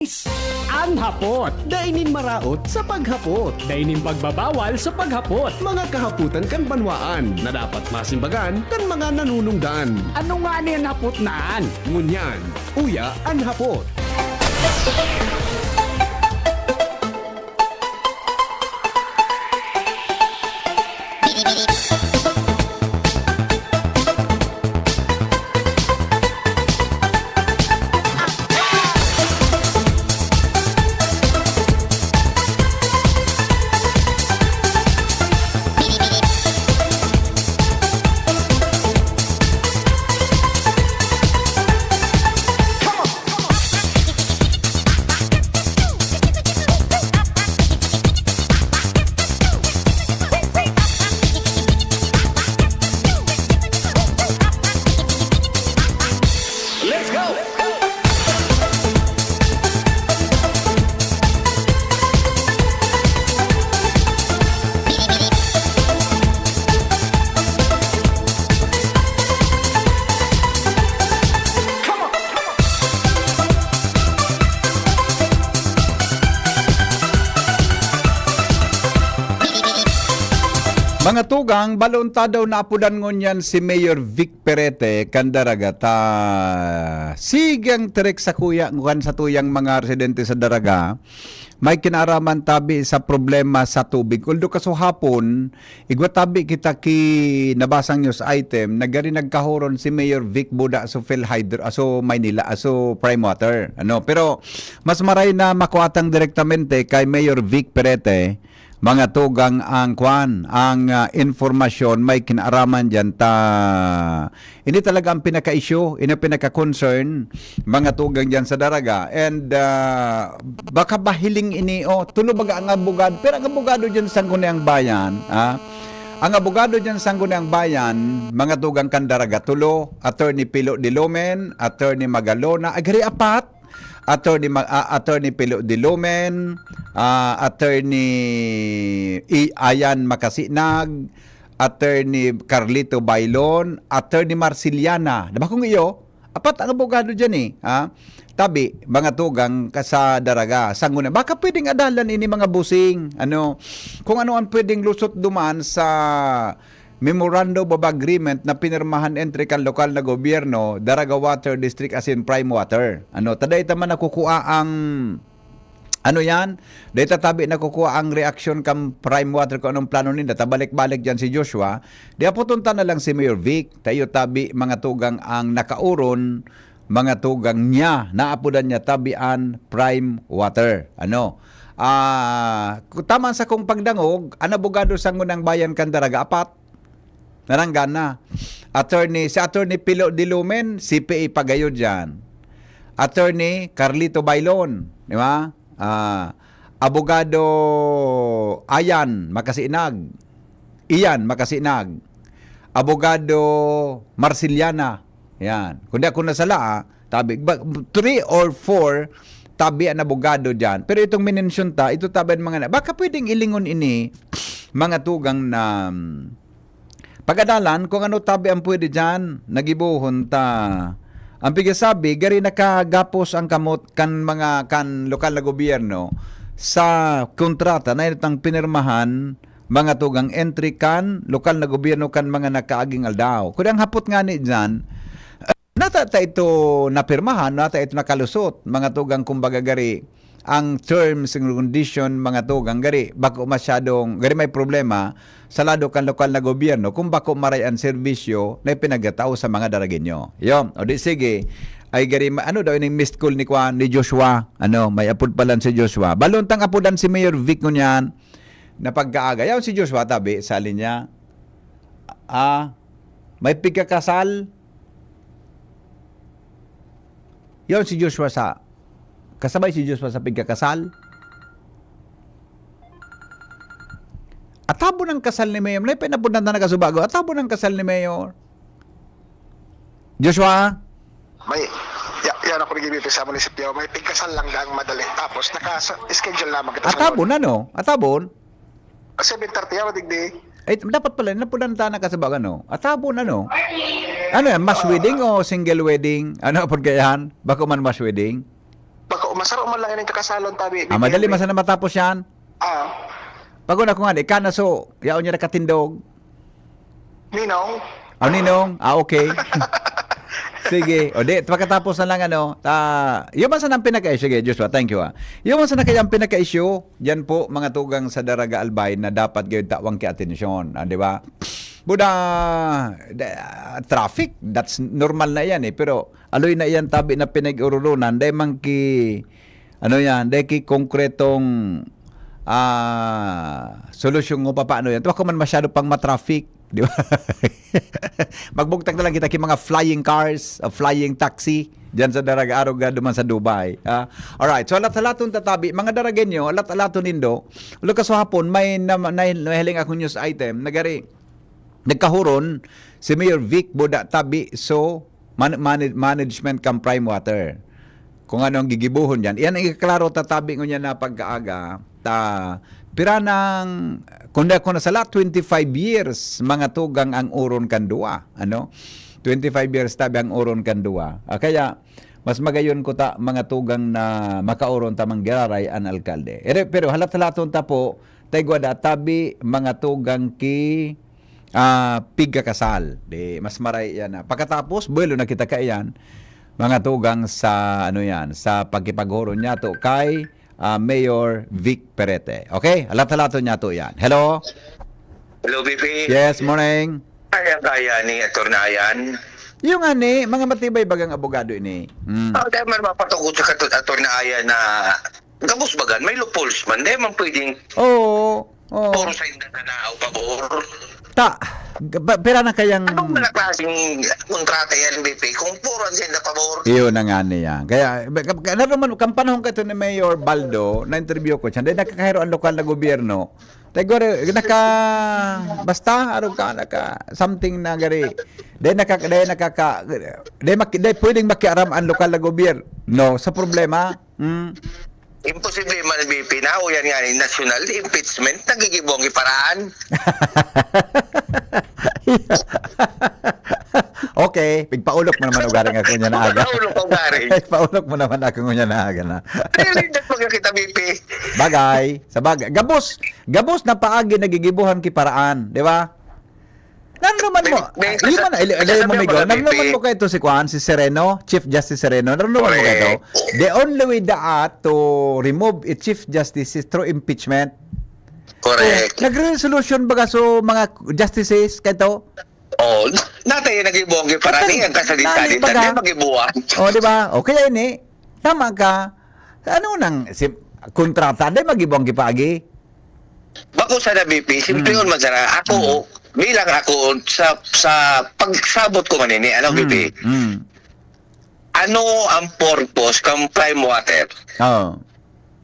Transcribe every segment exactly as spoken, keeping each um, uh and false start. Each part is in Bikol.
An hapot. Dai nin maraot sa paghapot. Dai nin pagbabawal sa paghapot. Mga kahapotan kan banwaan na dapat masimbagan kan mga nanunungdan. Ano ngani an hapot na an? Ngunyan, uya an hapot. Mga tugang, balo unta daw naapodan ngunyan si Mayor Vic Perete kan Daraga ta sige ang tirek sa kuya, kan satuyang mga residente sa Daraga, may kinaaraman tabi sa problema sa tubig. Although kasuhapon, igwa tabi kita ki nabasang news item, nagari nagkahoron si Mayor Vic Buda aso PhilHydro, aso Maynila, aso Prime Water. Ano? Pero mas maray na makuha tang direktamente kay Mayor Vic Perete, mga tugang, ang kwan, ang, ah, informasyon may kinaaraman diyan ta ini talaga ang pinaka-issue, ini ang pinaka-concern, mga tugang diyan sa Daraga. And, ah, baka bahiling ini, oh, tulo baga ang abogado, pero ang abogado diyan sa Sangguniang Bayan, ah, ang abogado diyan sa Sangguniang Bayan, mga tugang kan Daraga, tulo, Attorney Pilo Dilumen, Attorney Magalona, agri apat, Attorney Ma-, ah, Attorney Pilo Dilumen, ah, Attorney I-, Ayan Makasinag, Attorney Carlito Bailon, Attorney Marceliana. Diba kung iyo, apat ang abogado diyan eh, ha? Tabi, mga tugang ka sa Daraga, Sangguniang. Baka pwedeng adalan ini mga busing, ano, kung ano ang pwedeng lusot duman sa Memorandum of Agreement na pinirmahan entre kan lokal na gobyerno, Daraga Water District asin Prime Water. Ano, ta dai ta man nakukuha ang, ano yan? Dai ta tabi nakukuha ang reaksyon kan Prime Water kung anong plano ninda. Ta balik-balik diyan si Joshua. Di apoton ta na lang si Mayor Vic. Ta iyo tabi, mga tugang, ang nakaoron, mga tugang niya, naapodan niya tabi an Prime Water. Ano? Ah, ku-, taman sa kong pagdangog, an abogado sa Sangguniang Bayan kan Daraga, apat. Naranggan na. Attorney, si Attorney Pilo Dilumen, C P A pa gayo diyan. Attorney Carlito Bailon, di ba? Ah, Abogado Ayan Makasinag. Iyan Makasinag. Abogado Marceliana. Yan. Kundi ako nasala, ah, tabi, ba, three or four, tabi ang abogado diyan. Pero itong minensyon ta, ito tabi ang mga na, baka pwedeng ilingon ini, mga tugang na, mm, pag-adalan kung ano tabi ang pwede diyan, nagibohon ta. Ang pigasabi, gari nakagapos ang kamot kan mga, kan lokal na gobyerno sa kontrata na itang pinirmahan, mga tugang, entry kan lokal na gobyerno kan mga nakaaging aldaw. Kung ang hapot nga ni diyan, nata ta ito napirmahan, nata ito nakalusot, mga tugang, kumbaga gari, ang terms and condition, mga tugang, gari, bako masyadong, gari may problema sa lado kan lokal na gobyerno kung bako maray ang serbisyo na ipinagkatao sa mga Daragueño. Yun. O di sige, ay gari, ma-, ano daw ining missed call ni Kwan, ni Joshua? Ano, may apod palan si Joshua. Balo untang apodan si Mayor Vic ngunyan na pagkaaga. Yaon si Joshua, tabi, sa linya. Ah, may pigkakasal. Yaon si Joshua sa, kasabay si Joshua sa pigkakasal. Atabon ang kasal ni Mayor. May pinapundan na nagkasubago. Atabon ang kasal ni Mayor. Joshua? May, ya-, yan ako nag-ibig sa munisipyo. May pigkasal lang daang madali. Tapos, naka-schedule naman kita sa Atabon, ano? Atabon? Seven thirty, ako digdi. Ay, dapat pala, napunan ta na kasabag, ano? Atabon, ano? Ano yan? Mass wedding o single wedding? Ano, apod kayan? Bako man mass wedding? Bako, masaro man lang ining kakasalan tabi. Ah, madali man sana matapos yan. Ah. Pag una ko nga, di ka na so, yaon niya nakatindog. Ninong? Ah, Ninong? Ah, okay. Sige. O di, pagkatapos na lang, ano, ta, yun man sana ang pinaka-, sige, Joshua, thank you, ah. Yun man sana kaya ang pinaka-issue, yan po, mga tugang sa Daraga Albay na dapat gayon tawang ki atensyon, ah, di ba? Buda, da, traffic, that's normal na yan, eh. Pero, aloy na iyan tabi na pinag-ururunan, dai man ki, ano yan, dai ki konkretong, ah, solusyon kung papaano yan. Tua ko man masyado pang matraffic, di ba? Magbugtak na lang kita ki mga flying cars, o flying taxi, diyan sa Daraga Arog, ah, duman sa Dubai. Ah, alright, so alat-alaton tatabi, mga Daragenyo, alat-alaton nindo, ulo ka sa hapon, may na, na, nahiling akong news item, nagari, nagkahuron si Mayor Vic Boda tabi so man-, manage-, management kan Prime Water. Kung ano ang gigibohon diyan. Iyan ang ikaklaro tatabi ngunyan na pagkaaga. Ta, pira nang, kung na, kung nasala, twenty-five years, mga tugang ang oron kan duwa. Ano? Twenty-five years tabi ang oron kan duwa. Ah, kaya, mas magayon ko ta, mga tugang na makaoron tamang giraray an alkalde. Ere, pero halat-halaton ta po, taigwa da tabi, mga tugang ki, ah, pigkakasal. Di, mas maray yan, ah. Pagkatapos, buwelo na kita kaiyan, mga tugang sa, ano yan, sa pagkipaghuron niya to kay, ah, Mayor Vic Perete. Okay? Halat-halaton niya to yan. Hello? Hello, B P. Yes, morning. Kaya-kaya ni Attorney Ayan. Yung ani, mga matibay bagang abogado ini. Mm. Ah, dahil man mapatugot sa katut-, Attorney Ayan na gabos bagan, may loopholes man. Dahil man pwedeng Oo. Oo. Puro sa inda ka na o pabor. Ta, ga-, ba-, pira na kayang Anong mga klaseng kontrata yan, B P? Kung puro ang senda pabor? Iyon na nga niya. Kaya, ba-, ka-, ka-, naroon man, kan panahon ka ito ni Mayor Baldo, na-interview ko siya, dahil nakakahiro ang lokal na gobyerno. Tayo gari, naka, basta, arog ka, naka, something na gari. Dahil nakaka, dahil nakaka, dahil maki-, dahil pwedeng makiaram ang lokal na gobyerno sa problema. Hmm. Imposible man, B P, na o yan nga, yung national impeachment, nagigibo ang iparaan. Okay, pigpaulok mo naman ugaring ako niya na aga. Pigpaulok ugaring. Pigpaulok mo naman ako niya na aga na. Really, that's mga kita, B P. Bagay, sa bagay. Gabos, gabos na paagi nagigibuhan ki paraan, di ba? Nano naman mo, May, may, ah, yun man, ili-, ili-, sabi mo, ko na, Migo, nano naman B P. Mo kayo to si Kwan, si Sereno, Chief Justice Sereno, nano naman mo kayo to? Correct. The only way daat to remove a Chief Justice is through impeachment. Correct. Oh, nagre-resolution baga so mga justices kayo to? Oh, natay nagibonggi para Ito, niyan, kasalita nani dito, baga? Di magibuan. Oh, di ba? O, kaya ini, tama ka. Ano nang, si, kontrata, di magibonggi paagi? Bako sana, B P, simple Mm. man sana. Ako, Mm. bilang ako, sa, sa pagsabot ko man ini, ano, Mm. B P? Mm. Ano ang purpose kang Prime Water? Oo.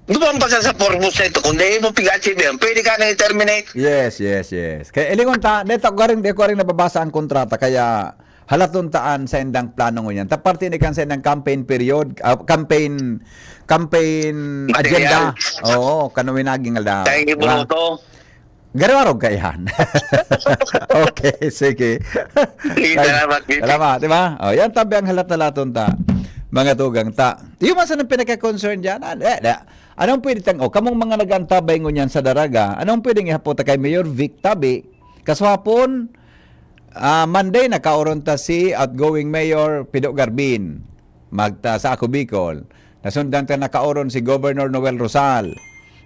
Duman pa sa, sa purpose na ito, kung dahil mo pig-achieve yan, pwede ka nang i-terminate. Yes, yes, yes. Kaya ilingon ta, dito ko rin, di ko rin nababasa ang kontrata, kaya halaton taan sa indang plano ngunyan. Ta parte ni kan sa indang campaign period, ah, campaign, campaign Material. Agenda. Oo, kanawin naging aldaw. Kaya Diba? Iboto. Garo-arog ka yan. Okay, sige. Sige, Ay, salamat, B P. Salamat, di ba? O, yan tabi ang halat-halaton ta. Mga tugang ta. Yung man sa nang pinaka-concern dyan, ah, eh, eh, anong pwede tang, o, kamong mga nag-antabay ngunyan sa Daraga, anong pwedeng ihapot ta kay Mayor Vic tabi? Kasuhapon, ah, Monday, nakaoron ta si outgoing Mayor Pido Garbin. Magta sa Ako Bicol. Nasundan ta nakaoron si Governor Noel Rosal.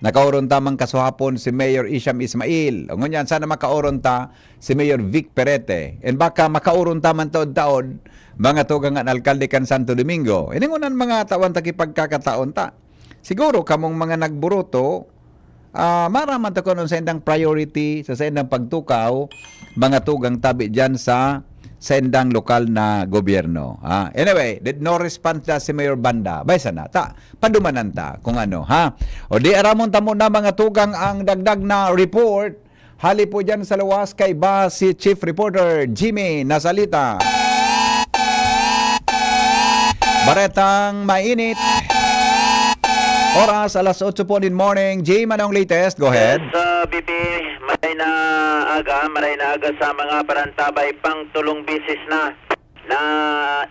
Nakaoron ta man kasuhapon si Mayor Isham Ismail. O ngunyan, sana makaoron ta si Mayor Vic Perete. And baka makaoron ta man taod-taod, mga tugang an alkalde kan Santo Domingo. Iningunan mga tawan ta kipagkakataon ta. Siguro, kamong mga nagburuto, ah, maraman ta kung anong sa indang priority, sa, sa indang pagtukaw, mga tugang tabi dyan sa, sa indang lokal na gobyerno. Ah, anyway, did no response na si Mayor Banda. Bay sana, ta, padumanan ta kung ano, ha? O di aramon ta muna, mga tugang, ang dagdag na report. Hali po dyan sa luwas, kaiba si Chief Reporter Jimmy Nasalita. Baretang mainit. Oras, alas otso po nin morning. Jim, anong latest? Go ahead. Yes, ah, B P, maray na aga, maray na aga sa mga parantabay, pang tulong bisis na na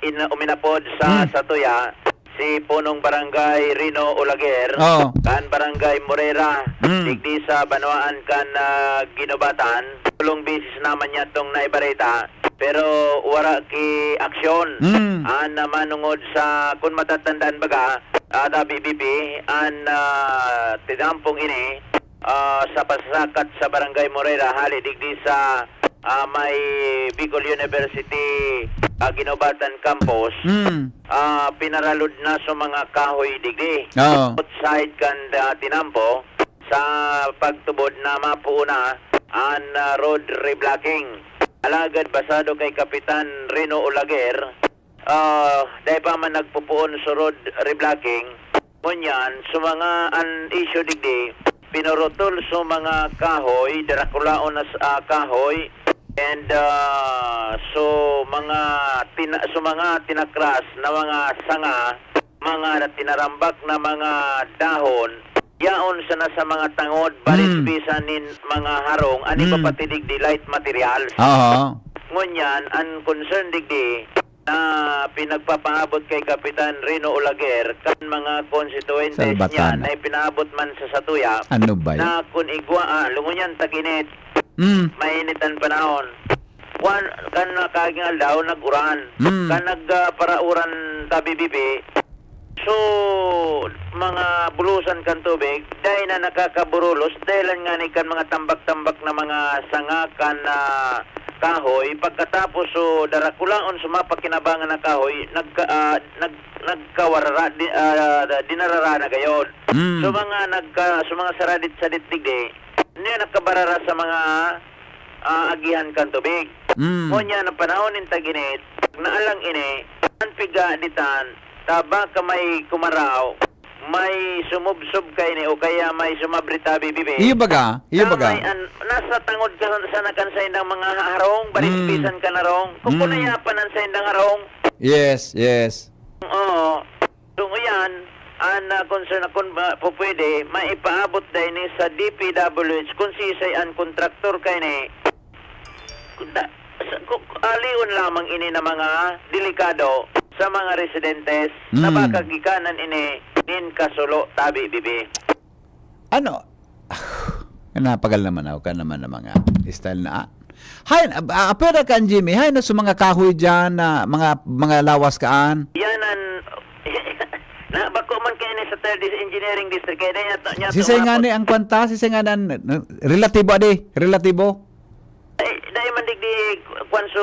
in-, uminapod sa, Hmm. sa tuya, si Punong Barangay Rino Olaguer, Oo. kan Barangay Morera, Mm. digdi sa banwaan kan, ah, Guinobatan. Tulong bisis naman niya itong naibareta, pero wara ki aksyon. Mm. An, ah, manungod sa, kun matatandaan baga, ah, tabi, B P, an, ah, tinampong ini, ah, sa pasakat sa Barangay Morera, hali digdi sa, ah, may Bicol University, ah, Guinobatan Campus, Mm. ah, pinaralod na sa mga kahoy digdi. Oo. Outside kan, ah, tinampo sa pagtubod na mapuo na an, ah, road reblocking. Alagad basado kay Kapitan Rino Olaguer, ah, dai pa man nagpupuon sa road reblocking. Ngunyan, sa mga an issue digdi, pinurutol sa mga kahoy, darakulaon na s-, ah, kahoy, and, ah, so mga tina-, so mga tinakras na mga sanga, mga tinarambak na mga dahon, yaon sana sa mga tangod, baris Mm. bisan nin mga harong, an iba Mm. pati digdi light materials. Oo. Ngunyan, an concern digdi, na pinagpapaabot kay Kapitan Rino Olaguer kan mga konstituyentes Salbatan. niya na ipinaabot man sa satuya Ano ba yan? na kun igwa, ah, lungonyan tag-init, Mm. mainit an panahon. Kwan, kan nakaaging aldaw, nag-uran. Mm. Kan nag, ah, parauran, tabi bibi, so, mga bulusan kan tubig, dai na nakakaburulos, dahilan ngani kan mga tambak-tambak na mga sanga kan, ah, kahoy. Pagkatapos, so, darakulaon, so, mapakinabangan na kahoy, nagka-, ah, nag-, nagkawarara, di-, ah, dinarara na gayod. Mm. So, mga nagka-, so, mga saradit-sadit digdi, niya nakabarara sa mga, ah, agihan kan tubig. Mm. Ngunyan, ang panahon nin tag-init, naalang ini, an piga ditan, ta baka may kumaraw, may sumubsob kaini o kaya may sumabri tabi bibi. Iyo baga, iyo Na baga. may an-, nasa tangod ka sa, sana kan saindang mga harong, baris Mm. bisan kan harong. Kung Mm. kunayapan an saindang harong. Yes, yes. Oo. So, yan, an, ah, concern na kung ba, po pwede, maipaabot dai ni sa D P W H kung sisay an kontraktor kaini. Kung da-, sa, ku-, alion lamang ini na mga delikado sa mga residentes na Mm. baka gikanan ini nin kasulo, tabi, bibi. Ano? Napagal naman ako ka naman ng mga style na, ah. Hay, ah, ah, pwede ka, Jimmy. Hay, na sa mga kahoy dyan, na mga, mga lawas kaan. Yan ang, na, bako man kayo ni sa third dis-, engineering district, kaya na yato, yato Si Sengani ang kwanta, si Sengani ang, relatibo, adi, relatibo. Ay, dahil man digdi, kwan so,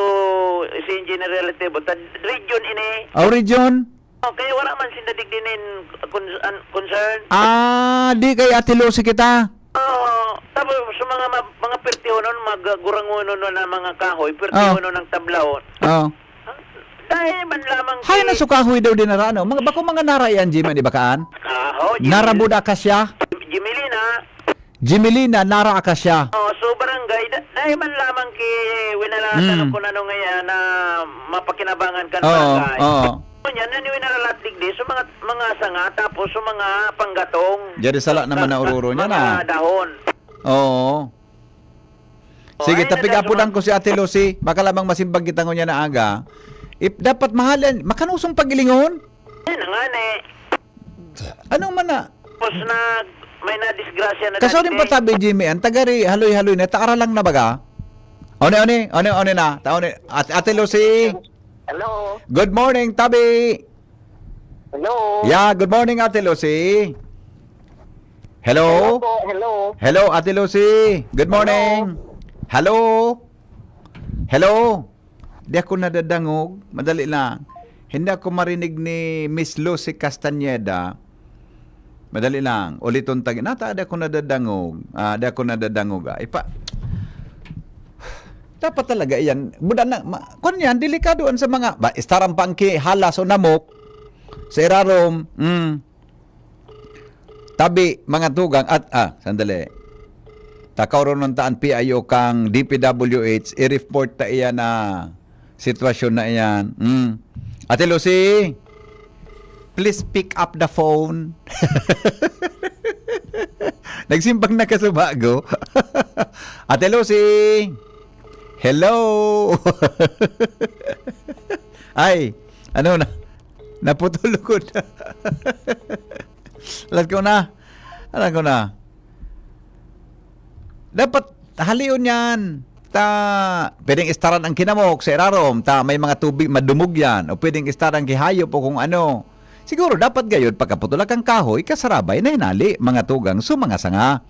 si engineer relatibo, ta region ini. Oh, region? Oh, kaya wala man sinda digdi nin kun-, an-, concern. Ah, di kay Ate Lucy kita. Oo, tapos sa mga ma-, mga pertihonon, mag-, gurangonon na mga kahoy, pertihonon ng tablaon. Oh. Dahil man lamang Hay, si nasukahoy daw din nara, ano? Mga, bako mga nara yan, Jimmy, di ba kaan? Aho, Jimmy. Nara bud akasya? Jimilina. Jimilina, nara akasya. Oh, so barangay, da-, dahil man lamang ki winalatan Mm. kung ano ngayon na mapakinabangan kan Oo, barangay. oo. Kanya, naniwin na lahat digdi, so mga, mga sanga, tapos so mga panggatong. Diyan sala naman na Ka-, ka-, ururo niya mga na. dahon. Oo. Oh, Sige, ay, tapigapudan nagdaduma- ko si Ate Lucy. Baka lamang masimbag kita ngunyan na aga. If dapat mahalan, makanusong pag-ilingon? Yan na nga, ne. Anong mana? Tapos na, may nadisgrasya na Kaso dati. Rin pa tabi, Jimmy, ang tagari, haloy-haloy na, taara lang na baga? One, one, one, one na. Ta-, one, Ate, Ate Lucy. Hello. Good morning, tabi. Hello. Yeah, good morning, Ate Lucy. Hello? Hello po, hello. Hello, Ate Lucy. Good Hello. morning. Hello? Hello? Di ako nadadangog. Madali lang. Hindi ako marinig ni Miss Lucy Castañeda. Madali lang. Uliton tagi. Nata, di ako nadadangog. Ah, di ako nadadangog. Ah. Ipa-, dapat talaga yan. Buda na, ma-, kun yan, delikado an sa mga, ba, istaran pa ang ki-, halas o namok sa irarom. Mm. Tabi, mga tugang, at, ah, sandali. Takaw ron ta an P I O kang D P W H, i-report ta iyan na sitwasyon na iyan. Mm. Ate Lucy, please pick up the phone. Nagsimbang na ka sa bago. Ate Lucy, hello. Ay, ano na? Naputol lugod. Alam ko na. Alam ko na. Dapat halion yan. Ta, pwedeng istaran ang kinamok sa irarom. Ta, may mga tubig, madumog yan. O pwedeng istaran kihayop o kung ano. Siguro dapat gayod pagkaputol kan kahoy, kasarabay na hinali, mga tugang, so mga sanga.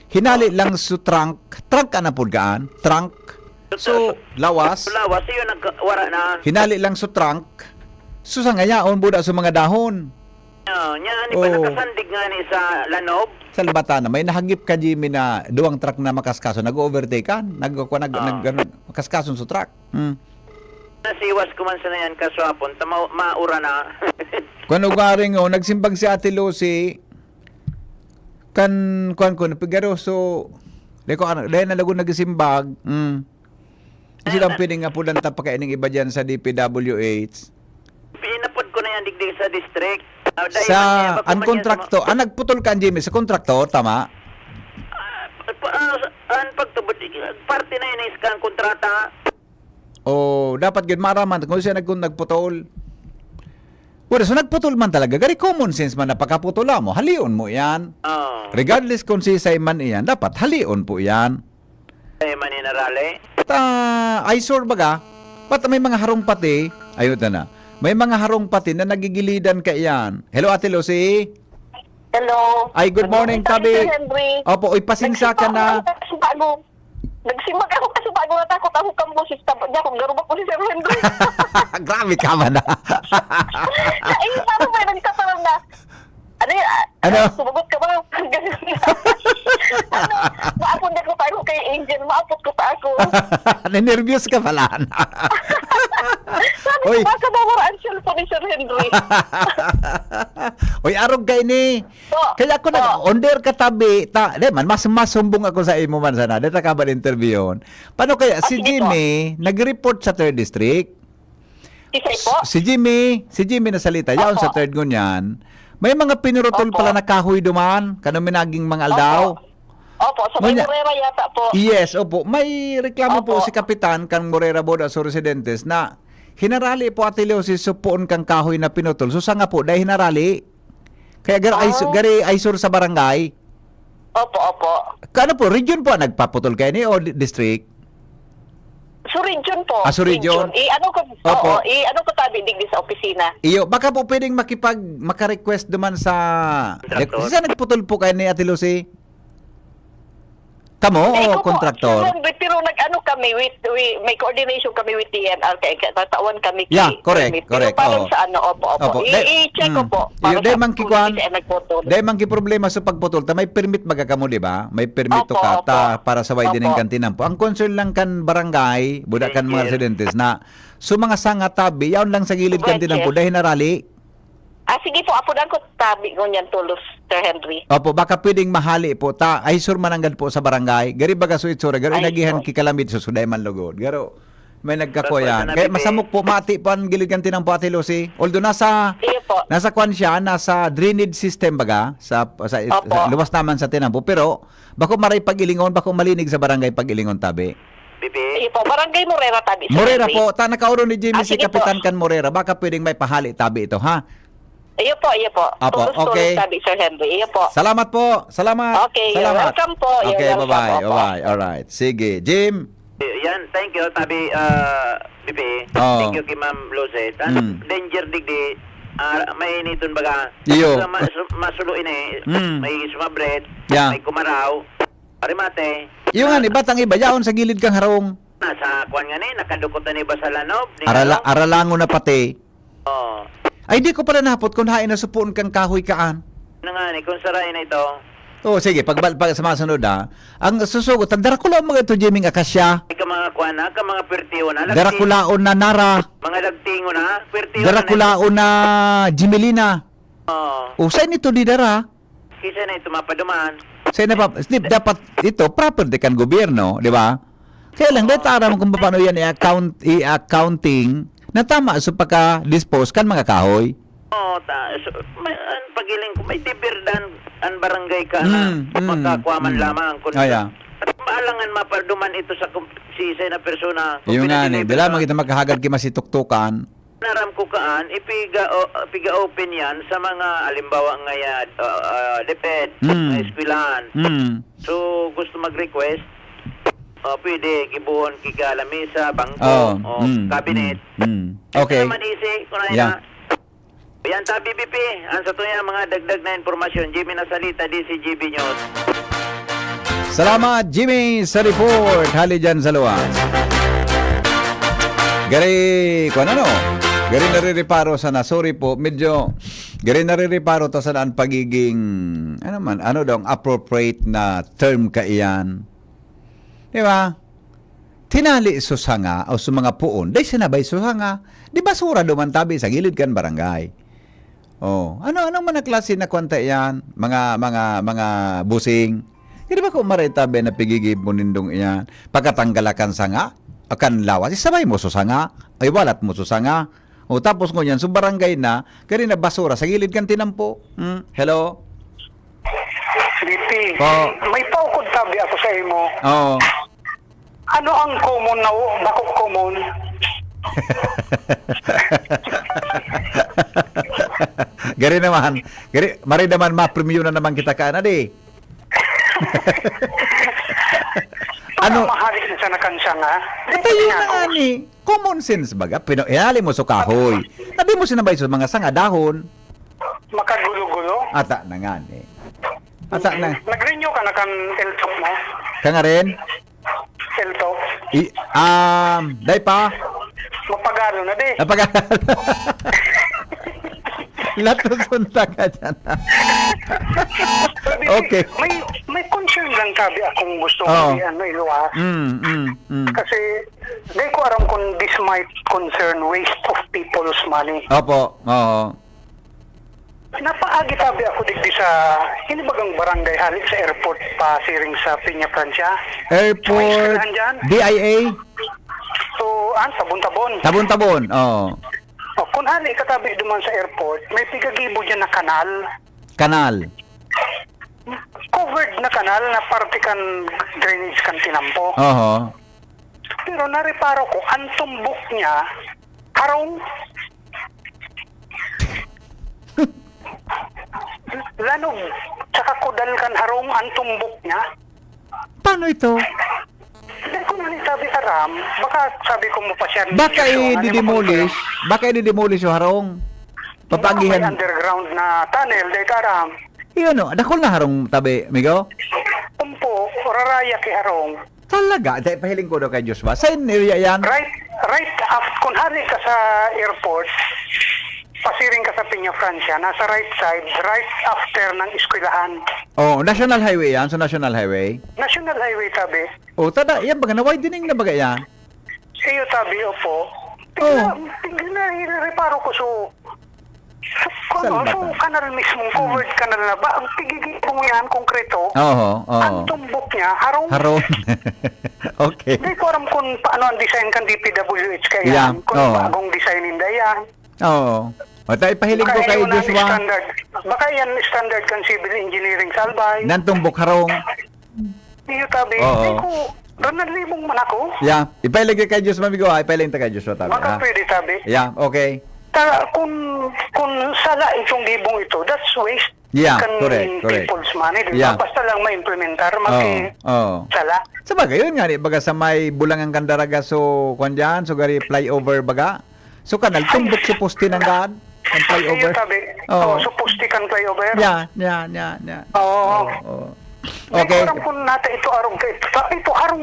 Hinali lang so trunk, trunk ka na pud gaan? Trunk? So, lawas? So, lawas, yun, nag-, wala na. Hinali lang so trunk, so sanga yaon, buda so mga dahon. Ah, nya, ni ba, oh, nakasandig nga ni sa lanob? Salbata na, may nahagip ka, Jimmy, na duwang truck na makaskaso, nag-overtake kan? Nag-, nag-, ah, nag-, ano, makaskason so truck. Hmm. Nasiwas ko man sana yan, kaswapon, ta ma-, maura na. Kung ugaring, oh, nagsimbag si Ate Lucy, kan, kuwan ko, napigaroso, dahil ko, ano, dahil nalago nagsimbag, mm. Kasi lang pwedeng apudan ta pa kaining iba dyan sa D P W H. Pinapod ko na yan, digdi sa district. Ah, dahil sa man niya, an bako man niya sa kontrakto, ma- ah, nagputol ka, Jimmy, sa kontraktor, tama? Ah, pa-, ah, sa, an pagtubod, parte na yun, is kang kontrata. O, dapat gid maaraman kung siya nag-, nagputol. Well, so nagputol man talaga. Gari common sense man na pagkaputol mo, halion mo yan. Oo. Regardless kung sisay man iyan, dapat halion po yan. Ay, maninarali. Ta, ay sure baga, pat may mga harong pati, ayun na. May mga harong pati na nagigilidan ka iyan. Hello, Ate Lucy? Hello. Ay, good morning, Sir Tabi. Henry. Opo, uy, pasensya ka na. Nagsimba ako, nagsimba ako kasi bago natakot ako kang boses. Tapos niya, kung garubak ko si Sir Henry. Grabe ka man, ah. Ay, parang may nagtatanong na, "Ano yun? Ah, ano? Sumagot ka ba?" Ganun. Ano? Maapon na ko tayo kay Angel. Maapot ko pa ako. Ninervyos ka pala, ano? Sabi ko, uy, baka nawara ang cellphone ni Sir Henry. Uy, arog ka ini. Po. Kaya ako nag-, po, on air ka tabi, ta, di man, mas, mas sumbong ako sa imo man sana. Di ta ka ba interviewon? Paano kaya, ah, si, sige po, Jimmy, nag-report sa third district? Isay po? Si Jimmy, si Jimmy nasalita, yaon, opo, sa third ngunyan. May mga pinurutol, opo, pala na kahoy duman, kano minaging mga aldaw. Opo. Opo, sa may Morera yata po. Yes, opo. May reklamo po, opo, si Kapitan kan Morera Board of Residentes na hinarali po, Ate Leo, si supoon kang kahoy na pinutol. So, sanga po, dahil hinarali. Kaya gar-, ay su-, ah, gari ay sur sa barangay? Opo, opo. Kano po, region po ang nagpaputol kayo ni o di-, district? Sa region po. Ah, sa region. Region. I-ano ko, opo, oo, i-ano ko tabi digdi sa opisina. Iyo, baka po pwedeng makipag-, maka-request duman sa, kontraktor, sa nagputol po kayo ni Ate Lucy? Kamo o kontraktor? Hindi, ako po, Sir Henry, pero nag-ano kami with, we, may coordination kami with D N R, kaya tatawan kami. Yeah, correct, correct, oo. Pero parang sa ano, opo, opo. Opo. I-, i-check ko po. Iyo, para dai sa man kung kikuan, sino siya nagputol. Dai man ki problema sa pagputol. Ta may permit baga kamo, di ba? May permit to ka, opo, ta, opo, para sa widening kan tinampo. Ang concern lang kan barangay, buda kan mga residentes na, so, mga sanga tabi, yaon lang sa gilid kan tinampo, dai hinarali. Ah, sige po, apudan ko tabi ngunyan tolos, Sir Henry. Opo, baka pwedeng mahali po. Ta, ay, sur mananggad po sa barangay. Gari baga so itsura, garo inagihan po, ki kalamit, susuday man lugod. Garo, may nagkakuyan. Kaya masamok po, mati po ang gilid kan tinampo, Ate Lucy. Although nasa, iyo po, nasa kwan siya, nasa drainage system baga, sa, sa, opo, sa luwas naman sa tinampo. Pero, bako maray pag-ilingon, bako malinig sa barangay pag-ilingon tabi. Bibi? Iyo po, Barangay Morera tabi, Sir Henry. Morera po. Ta, nakauro ni Jimmy, ah, si sige po, Kapitan kan Morera. Baka pwedeng may pahali tabi ito, ha? Iyo po, iyo po. Apo, tolos, okay, tolos tabi, Sir Henry. Iyo po. Salamat po. Salamat. Okay, you're welcome po. Salamat. You're welcome. Okay, bye-bye. Opo. Bye-bye. Alright. Sige, Jim. Yan, thank you, tabi, ah, Bibi. Oh. Thank you kay Ma'am Lucy. Tan-, mm, danger digdi, ah, may initon baga. Iyo. Sa ma-, su-, masulo ini, mm, may sumabret, yeah, may kumaraw. Parimate. Iyo nga, ah, ni batang iba, yaon sa gilid kang harong. Nasa kwan nga ni, nakadukot na ni ba sa lanob? Ni arala-, ano? Aralangon na pati. Oo. Ay, di ko pala nahapot kung hain na supoon kang kahoy kaan. Na nga ni, kung saray na ito. Oo, sige, pag, pag, sa mga sunod, ah. Ang susugot, ang darakulaon mga ito, Jimmy, akasya. Ay, ka mga kwan na, ka mga pertiyo na, lagti-, darakulaon na nara. Mga lagtingo na, pertiyo na. Darakulaon na Jimelina. Oo. O, saan ito di dara? Kisa na ito mapaduman. Sa ina pa, Steve, dapat ito, property kan gobyerno, di ba? Kaya lang, dahil taram kung paano yan i-account, i-accounting na tama sa pagka-dispose kan mga kahoy. Oo, ta-, so, may, ang pagiling ko, may deber dan ang barangay ka na, mm, mm, makakuha man, mm, lamang. Kung, ah, yeah, at maalangan mapaduman ito sa kum-, sisay na persona. Kung yung nga ni, pinadili dala pa, mga kita makahagad ki masituktukan. Aram ko kaan, ipiga-, o, piga-open yan sa mga, halimbawa, nga ya, ah, ah, DepEd, Mm. mga eskwelahan. Mm. So, gusto mag-request, o, pwede, gibohon ki ka lamesa, bangko, Oh, o mm, cabinet. mm, mm. Ito Okay. naman, easy, kung ano Yeah. na. Yan, tabi, B P, ang sa tuya, mga dagdag na impormasyon, Jimmy Nasalita, D C G B News. Salamat, Jimmy, sa report. Hali dyan sa luwas. Gari, kung ano, no? Gari narireparo sana. Sorry po, medyo gari narireparo ta sana ang pagiging, ano man, ano daw ang appropriate na term kaiyan. Di ba? Tinali so sanga o so mga puon, dai sinabay so sanga. Di basura duman tabi sa gilid kan barangay. Oh, ano, anong man na klase na kwanta iyan? Mga, mga, mga busing. Di ba kung maray tabi na pigigib mo nindong iyan? Pagkatanggal kan sanga, o kan lawas, isabay mo so sanga, ay walat mo so sanga. O tapos ngunyan, so barangay na, kani na basura sa gilid kan tinampo. Hmm? Hello? B P, Po. may paukod tabi ako sa imo. Oo. Ano ang common na u-, bako common? Gari naman. Gari, maray naman, mapremyo na naman kita ka, na di? Ano? Ano? Mahalik na sa nakansa nga. Ito yun na nga ni. Common sense baga. Pino-, ihali mo sa kahoy. Sabi mo sinabay sa mga sanga, dahon. Makagulo-gulo. Ata na nga ni. Ata na. Nag-renew ka na kan L top mo? Ka nga rin? L top? I, um, dai pa? Mapagano na di? Napag-, latuson ta ka dyan. Sabi, Okay. may, may concern lang tabi akong gusto Oo. kong i-, ano, iluwas. Mm, mm, mm. Kasi, di ko aram kung this might concern waste of people's money. Opo, oo. Napaagi tabi ako digdi sa inibagang barangay hali sa airport pasiring sa Peña Francia. Airport, May eskwelahan dyan. D I A? So, ah, Tabon-Tabon. Tabon-Tabon, oo. O, kung hali katabi duman sa airport, may pigagibo dyan na kanal. Kanal. Covered na kanal na parte kan drainage kan tinampo. Oho. Pero nareparo ko, ang tumbok niya, harong. Lanog, tsaka kudal kan harong ang tumbok niya. Paano ito? Hindi ko na ni sabi aram, baka sabi ko mo pa siya Baka i-demolish, baka i-demolish yung harong. Baka may Papaagihan. underground na tunnel, dahil aram. Yun, no? Dakul na harong tabi, migo? Umpo, raraya ki harong. Talaga? Dahil pahiling ko daw kay Joshua. Saan area yan? Right, right af-, kung hari ka sa airport, pasiring ka sa Peña Francia, nasa right side, right after ng eskwelahan. Oh, National Highway yan? Sa National Highway? National Highway, tabi. Oh, tada, yan baga, na-widening na baga yan? Iyo, tabi, opo. Oh. Tingnan, tingnan na, reparo ko, so, so, ano, so, Salbata. kanal mismo, covered kanal na ba? Ang pigiging mo yan, konkreto, Oo, oo. ang tumbok niya, harong. Harong. Okay. Hindi ko aram kung paano ang design kan D P W H kaya Yeah, yan, kung oo. bagong design ninda yan. Oo. O, tayo, pahiling ko Baka kay yun ang Joshua. standard. Baka yan standard kan civil engineering sa Albay. Nan tumbok harong. Iyo, tabi. Oo. Hindi ko, Ronald Libong man ako. Yeah. Ipahiling ka kay Joshua, amigo, ha? Ipahiling ta kay Joshua, tabi, Baka ha? pwede, tabi. Yeah, okay. Ta, kung, kung sala itong gibong ito, that's waste. Yeah, Kan correct, correct. people's money, di ba? Yeah. Basta lang ma-implementar, Oo, maki-, oo. sala. Sa bagay, yun nga, di, baga sa may Bulangan Candaraga, so, kwan dyan, so, gari flyover, baga. So, kanal, Ay. tumbok sa poste ng daan, ang flyover. Iyo, tabi. Oo. Oh, so poste kan flyover. Yan, yan, yan, yan. Oo. Oo, oo. Hindi Okay. ko alam kung nata ito arong ka ito. Ito arong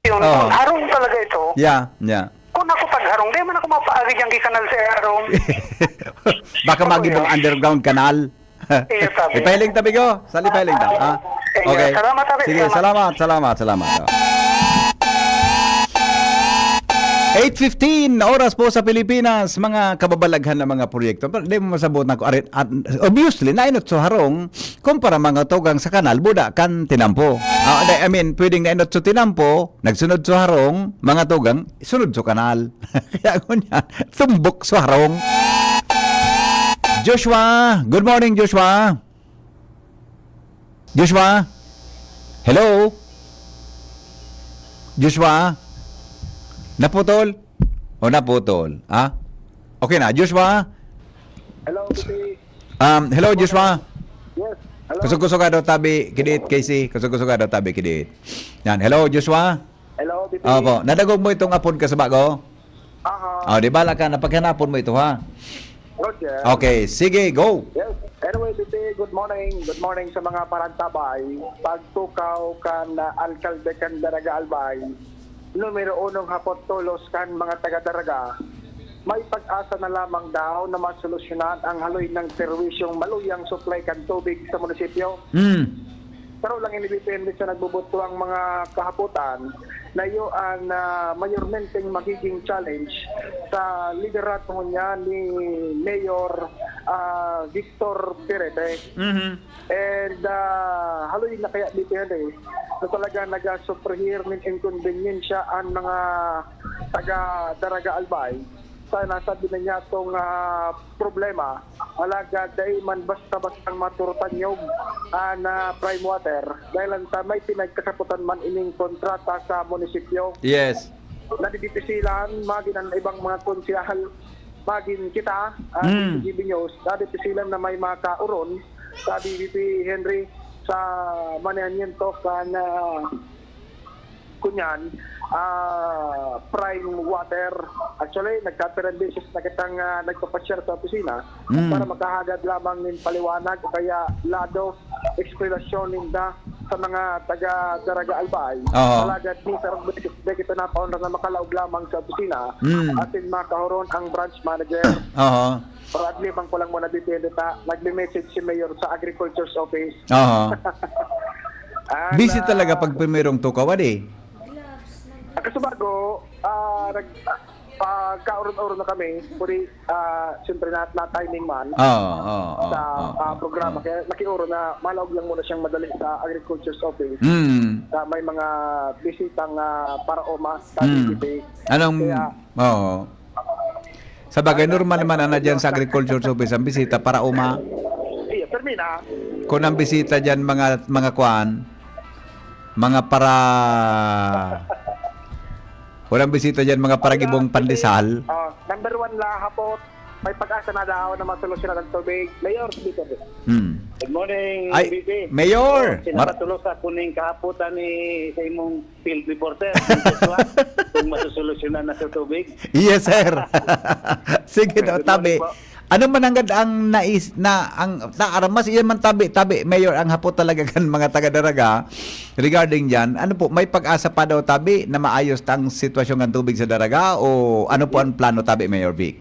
yun. Oo. Arong talaga ito. Yeah, yeah. Kung ako pag harong, di man ako mapaagi dyan kay kanal sa arong. Baka Ano magibong yan? underground kanal. Iyo, tabi. Ipahiling tabi ko. Sali pahiling ta, ha? Iyo, Okay. salamat, tabi. Sige, Salamat. salamat, salamat, salamat. Oh. Eight fifteen, oras po sa Pilipinas, mga kababalaghan na mga proyekto. Pero di mo masabot na ko, arin-, at, obviously, nainot sa harong, kumpara mga tugang sa kanal, buda kan tinampo. Ah, di, I mean, pwedeng nainot sa tinampo, nagsunod sa harong, mga tugang, sunod sa kanal. Kaya ako niya, tumbok sa harong. Joshua, good morning, Joshua. Joshua? Hello? Joshua? Naputol? O naputol? Ha? Okay na, Joshua? Hello, B P. Um, hello, Joshua. Yes. Hello. Kusog-kusog ka daw tabi, kidit, K C. Kusog-kusog ka daw tabi, kidit. Yan. Hello, Joshua? Hello, B P. Opo. Nadagog mo itong apod ka sa bago? Aha. Oh, di bala ka, napaghanapon mo ito, ha? Roger. Okay, sige, go. Yes. Anyway, B P, good morning. Good morning sa mga parantabay. Pagtukaw kan, ah, alkalde kan Daraga Albay, numero unong hapot tolos kan mga taga Daraga, may pag-asa na lamang daw na masolusyonan ang haloy ng perwisyong maluyang supply kan tubig sa munisipyo. Hmm. Pero lang ini depende sa nagbubuto ang mga kahapotan na iyo ang, ah, mayormenteng magiging challenge sa liderato niya ni Mayor, ah, Victor Perete. Mhm. And, ah, haloy na kaya dito yan eh, na talaga nagasuperhir nin inkonbeniensya ang mga taga Daraga Albay. Sa nasabi na niya itong, ah, problema, alagad dai man basta-bastang maturutanyog ang, ah, Prime Water dahil lang sa may pinagkakaputan man ining kontrata sa munisipyo. Yes. Nadidipisilan, magin ang ibang mga konsehal, magin kita, ah, Mm. sa G B News, nadidipisilan na may mga kauron sa B B P Henry sa manehamiento kan, ah, kunyan, ah, Prime Water. Actually, nagkapirang beses na kitang, ah, nagpapasyar sa opisina Mm. para makahagad lamang nin paliwanag o kaya lado, eksplanasyon ninda sa mga taga Daraga Albay. Oo. Alagad, minsan, di kita napaunra na makalaog lamang sa opisina. Mm. Asin makahuron ang branch manager. Oo. Pero at limang ko lang muna dito, ta, nagme-message si Mayor sa Agriculture's Office. Oo. Ah, Busy na talaga pag primerong tukaw, adi? Ah, kaso bago, ah, nag-, pagkaoron-oron na kami, pwede, ah, siyempre na, na timing man Oo, oo, oo, sa, oo, ah, oo, programa. oo. Kaya nakioro na malaog lang muna siyang madali sa Agriculture's Office. Mm. Sa may mga bisitang, ah, paraoma sa Mm. D P P. Anong, Kaya oo. Sa bagay, Ano, normal naman ano, na dyan sa ano, Agriculture's Office ang bisita paraoma. Iya, permi na. Kung ang bisita dyan, mga, mga kuan, mga para, walang bisita dyan, mga para Wala, gibong kasi, pandesal. Oh, number one la, hapot, may pag-asa na daw na masolusyonan ang tubig. Mayor, dito. Hmm. Good morning, Ay, B P. Mayor! Oh, Mar- sinapatulos ako ning kahapotan ni sa imong field reporter, kung Joshua, kung masusolusyonan na sa tubig. Yes, sir. Sige daw, Good morning tabi. po. Ano man nanggad ang nais na, ang, ta, armas, iyan man tabi, tabi, Mayor, ang hapot talaga kan mga taga Daraga regarding diyan. Ano po, may pag-asa pa daw tabi na maayos ta ang sitwasyon ng tubig sa Daraga o ano po ang plano tabi, Mayor Vic?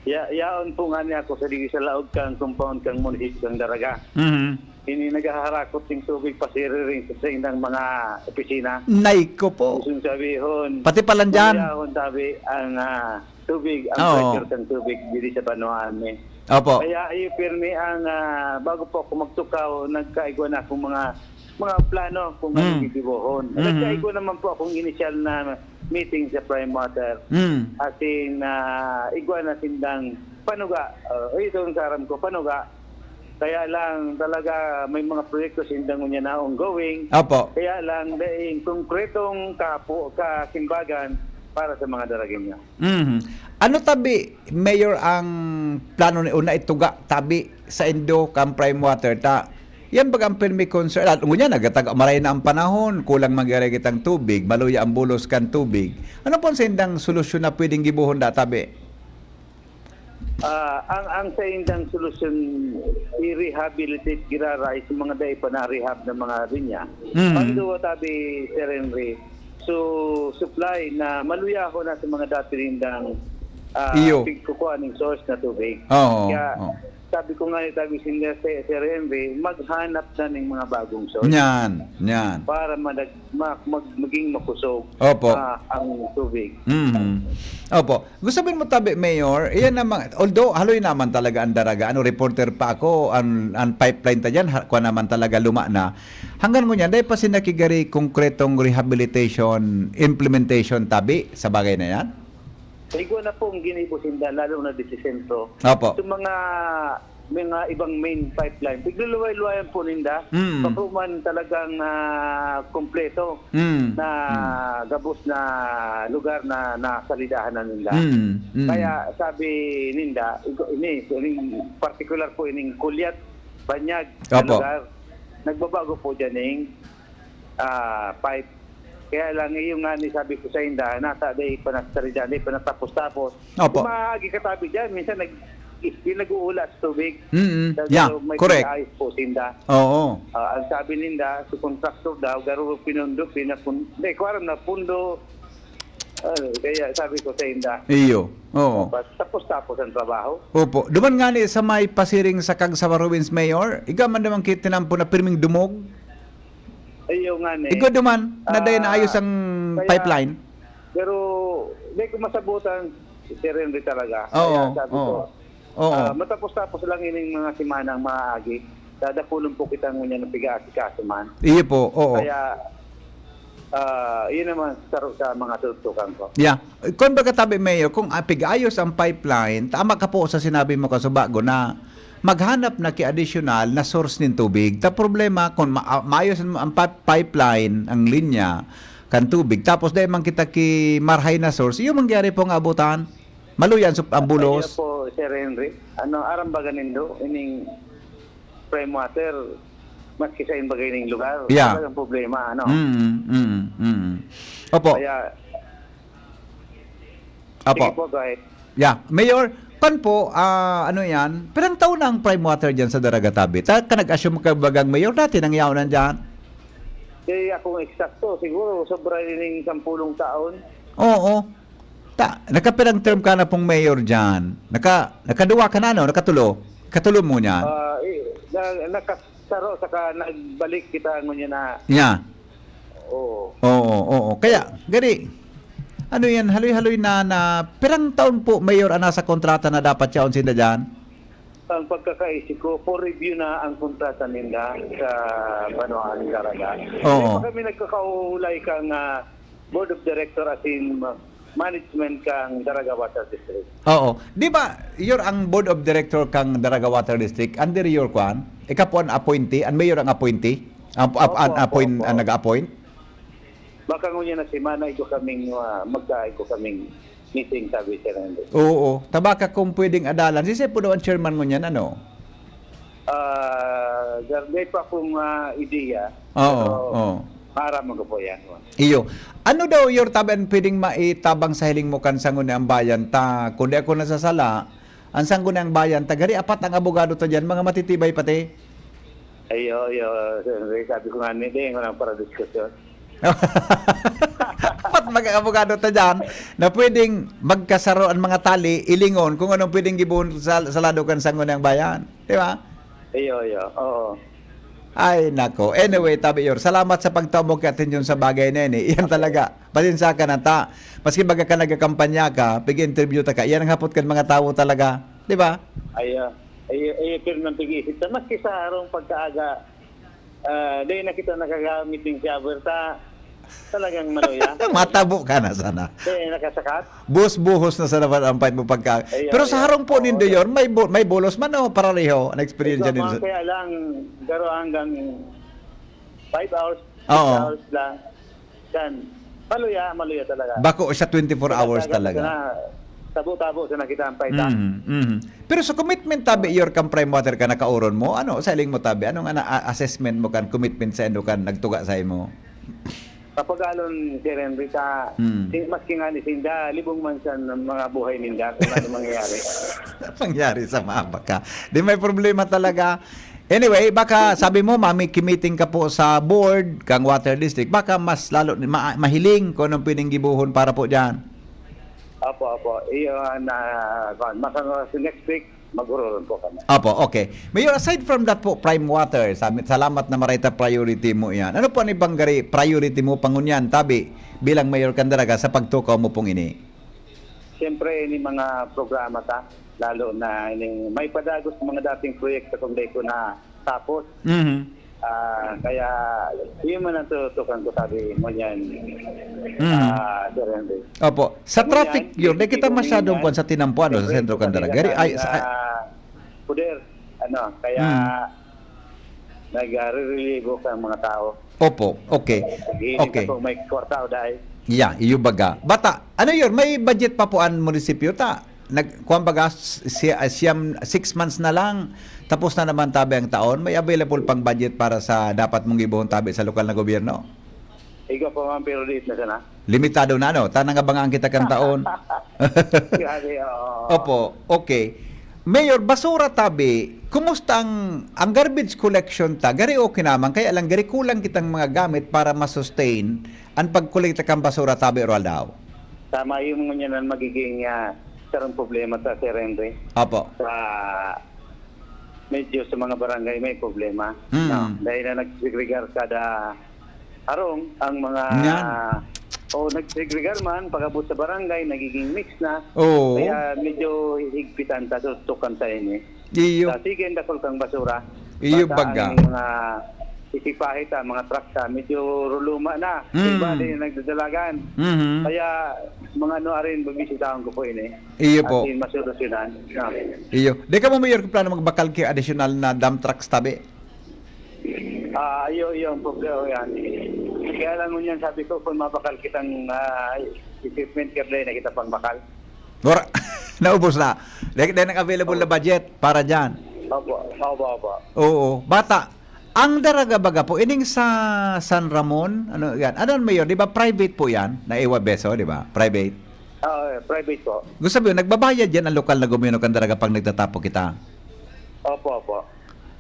Ya-, yaon po nga niya ako sa digi sa laog kang compound kang munisipyo kang Daraga. Mhm. Ini naghaharakot ning tubig pasiriring sa saindang mga opisina. Nay ko po. Gusto kong sabihon, Pati palan dyan. Mayahon tabi ang, ah, tubig, ang Oo. pressure ng tubig diri sa banwaan, eh. Opo. Kaya, iyo, pirmi ang, ah, bago po ako magtukaw, nagkaigwa na akong mga, mga plano kung ano Mm. gigibohon. Mhm. Nagkaigwa naman po akong inisyal na meeting sa Prime Water. Mm. As in, ah, igwa na sindang panuga. Ah, ito ang saram ko, panuga. Kaya lang talaga may mga proyekto sindang unya na ongoing. Opo. Kaya lang, daing konkretong kapo-, kasimbagan para sa mga Daragueño. Mhm. Ano tabi, Mayor, ang plano ni una ituga tabi sa indo kan Prime Water ta? Yan baga ang pirmi concern. At ngunyan, nagataga maray na ang panahon, kulang man gari kitang tubig, maluya ang bulos kan tubig. Ano pon sa indang solusyon na pwedeng gibohon da tabi? Ah, ang, ang saindang solusyon, i-rehabilitate giraray sa mga dai pa na-rehab na mga linya. Mm. Pangduwa, tabi, Sir Henry, so, supply na maluyahon na sa mga dati nindang, ah, Iyo. pigkukuha ning source na tubig. Oo, Kaya, oo. sabi ko nga ni tabi, Sir, Sir Henry, maghanap na ning mga bagong source. Nyan, nyan. Para madag-, ma-, mag-, maging makusog, Opo. ah, ang tubig. Mhm. Opo. Gusto bin mo tabi, Mayor, iyan naman, although haloy naman talaga ang Daraga, ano, reporter pa ako, ang, ang pipeline ta dyan, ha, kwa naman talaga luma na. Hanggang ngunyan, dahil pa sinakigari konkretong rehabilitation, implementation tabi sa bagay na yan? Igwa na pong ginibo sinda, lalo na di sa sentro. Opo. Sa mga mga ibang main pipeline. Pigluluway-luwayan po ninda. Mm. Bako man talagang, ah, kompleto Mm. na Mm. gabos na lugar na nasalidahan na ninda. Mm. Mm. Kaya sabi ninda, igo-, ini, ining partikular po ining Kulyat, Banyag na Opo. lugar, nagbabago po dyan ning, ah, pipe. Kaya lang, iyo nga ni sabi ko sa inda, nasa day pa nasalidahan, day pa natapos-tapos. Opo. Yung mga agi katabi dyan, minsan nag-, yung nag-uula sa tubig. Mm-mm. Sa Yeah, garo, may correct. pinaayos po sinda. Oo. Ah, ang sabi ninda, si kontraktor daw, garo pinundo, pinapun-, hindi ko alam na pundo. Ah, kaya sabi ko sa inda, Iyo. Oo. tapos, tapos, tapos ang trabaho. Opo. Duman nga ni sa may pasiring sa Cagsawa Ruins, Mayor, iga man naman kit tinampo na pirming dumog. Iyo nga ni. Igo duman, na dahil Ah, naayos ang kaya pipeline. Pero, di ko masabutan, si Sir Henry talaga. Oo, Kaya sabi oo. ko, Oo. ah, matapos-tapos lang ining mga semanang maagi. Dadakulon po kita ngunyan ng piga-asikaso man. Iyo po, oo. Kaya, ah, yun naman, saro sa mga tutukan ko. Yeah. Kung baga tabi, Mayor, kung, ah, pig-ayos ang pipeline, tama ka po sa sinabi mo, kasubago, na maghanap na ki additional na source nin tubig. Ta problema, kung ma-, ah, maayos ang, ang pi-, pipeline, ang linya, kan tubig, tapos dahil man kita ki marhay na source, iyo mangyari po nga abutan, maluya ang sup-, ang Ayun bulos. po, Sir Henry. Ano, aram ba ganindo, ining prime water, maski sa imbagay ning lugar, Yeah. talagang problema, ano? Mm, mm, mm. Opo. Kaya, Opo. sige po, go ahead. Yeah. Mayor, kan po, ah, ano yan? Pirang taon na ang prime water dyan sa Daragatabi? Ta, ka nag-assume ka bagang mayor dati, nang yaon na dyan? Di akong eksakto, siguro sobra rin yung sampulong taon. Oo. Ta, nakapirang term ka na pong mayor dyan? Naka, nakaduwa ka na, no? Nakatulo? Katulo mo niyan? Ah, eh, na, nakasaro, saka nagbalik kita ngunyan na. Yeah. Oo. Oo, oo. Kaya, gani, ano yan, haloy-haloy na, na, pirang taon po, Mayor, ang nasa kontrata na dapat yaon sinda dyan? Ang pagkakaisip ko, for review na ang kontrata ninda sa Banwaan Daraga. Oo. Hindi pa kami nagkakaulay kang, ah, Board of Director as in, ah, management kang Daraga Water District. Oo. Di ba, you're ang Board of Director kang Daraga Water District? Under your kwan? Ikaw po ang appointee? Ang mayor ang appointee? Ang, ang, Opo, ang opo, appoint, opo. ang nag-appoint? Baka ngunyan na semana, igo kaming, ah, magka-, igo kaming meeting, sabi, Sir Henry. Oo. Tabaka kung pwedeng adalan. Si Sir po daw ang chairman ngunyan, ano? Ah, gar-, may pa akong, ah, ideya. Oo, Pero oo. maaraman ko po yan. Iyo. Ano daw, Yor, tabi ang pwedeng maitabang sa hiling mo kan Sangguniang Bayan ta? Kung di ako nasasala, ang Sangguniang Bayan ta, gari apat ang abogado ta dyan, mga matitibay pati. Ayo, ayo, Sir Henry, sabi ko nga, hindi, hindi ko lang para diskusyon. Apat mga abogado ta dyan na pwedeng magkasaro ang mga tali, ilingon kung anong pwedeng gibohon sa, sa lado kan Sangguniang Bayan. Di ba? Ayo, ayo, oo. Ay, nako. Anyway, tabi, Yor, salamat sa pagtao mo kay atensyon sa bagay na yan, eh. Iyan talaga. Pasensya ka na, ta. Maski baga ka nagkakampanya ka, pig-interview ta ka, iyan ang hapot kan mga tawo talaga. Di ba? Ayo, ayo, ayo, pero nang pig-iisip ta, maski sa harong pagkaaga, ah, dahil na kita nakagamit ng shower, ta, talagang maluya. Matabo ka na sana. Dahil nakasakat. Bus-buhos na sana ang pait mo pagka-, Ayo, Pero sa ayo. harong po Oo, nindo, ayo. Yor, may bu-, may bulos man o parareho ang experience Ikaw, nindo? mga kaya lang, garo hanggang five hours, six Oo. hours lang. Yan. Maluya, maluya talaga. Bako siya twenty-four hours Tinatagan talaga. ko na, tabo-tabo sa nakita ang paita. Mhm, mhm. Pero sa commitment tabi, Yor, kan Prime Water ka nakauron mo, ano, sa iling mo tabi, anong ana-, a-, assessment mo kan commitment sa indo kan nagtuga sa imo? Kapag alon, Sir Henry, sa, Mm. si-, maski nga ni Sinda, libong man sa mga buhay ninda, kung ano mangyayari. Mangyari sa mama ka. Di may problema talaga. Anyway, baka sabi mo, mami, kimiting ka po sa board kang Water District. Baka mas lalo, ma-, mahiling kung anong pwedeng gibuhon para po dyan. Opo, opo. Iyo, na, kuwan, masama sa next week, maghururon po kami. Opo, okay. Mayor, aside from that po, Prime Water, sa-, salamat na maray ta priority mo iyan. Ano po ang ibang gari priority mo pangunyan, tabi, bilang Mayor Candaraga sa pagtukaw mo pong ini? Siyempre, ini mga programa ta, lalo na ini may padagos sa mga dating proyekto kung di ko na tapos. Mhm. Ah, kaya, yun man ang tutukan ko, sabi mo niyan, Mhm. ah, Sir Henry. Opo. Sa Ano traffic, yan? yun, di kita Hindi ko masyadong maingay. kwan sa tinampuan, no, sa Siyempre, sentro ko Candaraga. talaga Gari, ay, ang, sa, ah, poder. At No? Kaya, nag-, ah, re-relieve ko ang mga tao. Opo, okay. Pag-iinit Okay. ako, may kwarta o dai. Yeah, iyo baga. Bata, ano yun? May budget pa po ang munisipyo ta? Nag, kuwan baga, si, ah, siyam, six months na lang. Tapos na naman tabi ang taon. May available pang budget para sa dapat mong gibohon tabi sa lokal na gobyerno? Igo pa man, pero liit na sana. Limitado na, no? Tanang abangaan kita kan taon. Grabe, oo. Opo, okay. Mayor, basura tabi, kumusta ang, ang garbage collection ta? Gari okay naman, kaya lang gari kulang kitang mga gamit para ma-sustain ang pagkolekta kan basura tabi, Roaldao. Tama yung mga niyan ang magiging ah, sarong problema sa Sir Henry. Opo. Sa medyo sa mga barangay may problema. Mm. No? Dahil na nagsegregar kada harong ang mga Yan. o nagsegregar man, pag-abot sa barangay, nagiging mix na. Oo. Kaya medyo higpitan ta, tutukan ta ini. Iyo. Sa sige, dakol kang basura. Iyo Basta baga. Ang mga isipahi ta, mga truck ta, medyo ruluma na. Mm. Iba din nagdadalagan. Mhm. Kaya mga ano arin, bibisitahan ko po ini. Iyo po. Atin masolusyonan. No? Iyo. Di ka mo, Mayor, plano magbakal ki additional na dump trucks tabi? Ah, iyo, iyo ang problema yan. Kaya lang ngunyan sabi ko, kung mabakal kitang ah, equipment, kaya na kita pang bakal. Wala. Naubos na. Dahil dahil nang available na budget para dyan. Opo, opo, opo. Oo. Bata, ang Daraga baga po, ining sa San Ramon, ano yan? Ano, Mayor? Di ba private po yan? Na Ewa Beso, di ba? Private. Ah, private po. Gusto sabihin, nagbabayad yan ang lokal na gobyerno kan Daraga pag nagtatapo kita? Opo, opo.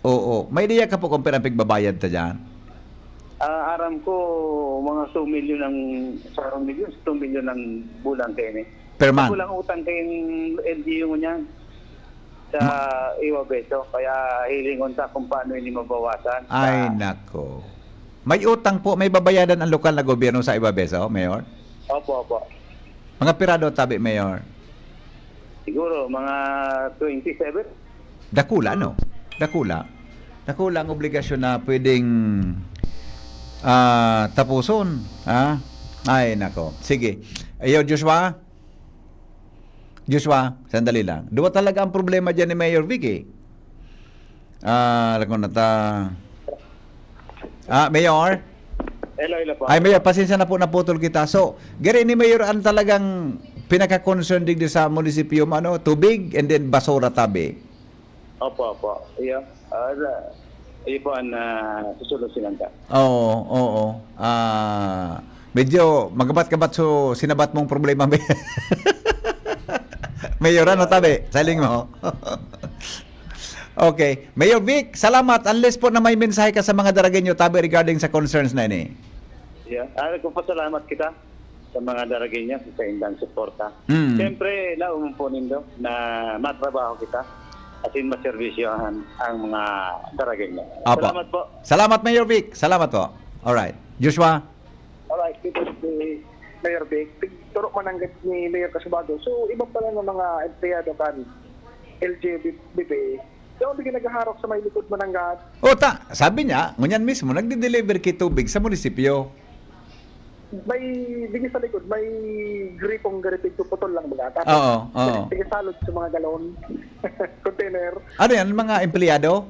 Oo. May ideya ka po kung pirang pigbabayad ta dyan? Ah, aram ko, mga two million ang, sa two million, two million ang bulan kayo ni. Per month? Kulang utang kayong L G U ngunyan sa Ewa Beso. Kaya hilingon ta kung paano ini mabawasan. Ay, Sa- nako. May utang po, may babayadan ang lokal na gobyerno sa Ewa Beso, Mayor? Opo, opo. Mga pirado tabi, Mayor? Siguro, mga twenty-seven. Dakula, no? Dakula. Dakula ang obligasyon na pwedeng ah, tapuson. Ha? Ay, nako. Sige. Ayo, Joshua? Joshua, sandali lang. Duwa talaga ang problema dyan ni Mayor Vic, eh. Ah, alam ko na ta. Ah, Mayor? Hello, hello po. Ay, Mayor, pasensya na po, naputol kita. So, gari ni Mayor, ang talagang pinaka-concern digdi sa munisipyo, ano, tubig and then basura tabi. Opo, opo. Iyo. Ah, sa- iyo po ang ah, susolusyonan ka. Oo, oo. Ah, medyo magabat-gabat so sinabat mong problema, Mayor. Mayor, ano tabi? Saling mo. Okay. Mayor Vic, salamat. Unless po na may mensahe ka sa mga Daragueño, tabi, regarding sa concerns na ini. Yeah. Ah, nagpapasalamat kita sa mga Daragueño sa indang suporta. Mm. Siyempre, laom po nindo na matrabaho kita asin maserbisyohan ang mga Daragueño. Apo. Salamat po. Salamat, Mayor Vic. Salamat po. Alright. Joshua? Alright, dito si Mayor Vic. Turo man ang ni Mayor Casubago. So, iba pala ng mga empleyado kan L G B B. Yung bigyan naghaharok sa may likod mo ng gat, O ta, sabi niya, ngunyan mismo, nagde-deliver ki tubig sa munisipyo. may bigyan sa likod, may gripong garipig putol lang mga. Tapos, Oo, oo. Sige, salod sa mga galon, container. Ano yan, mga empleyado?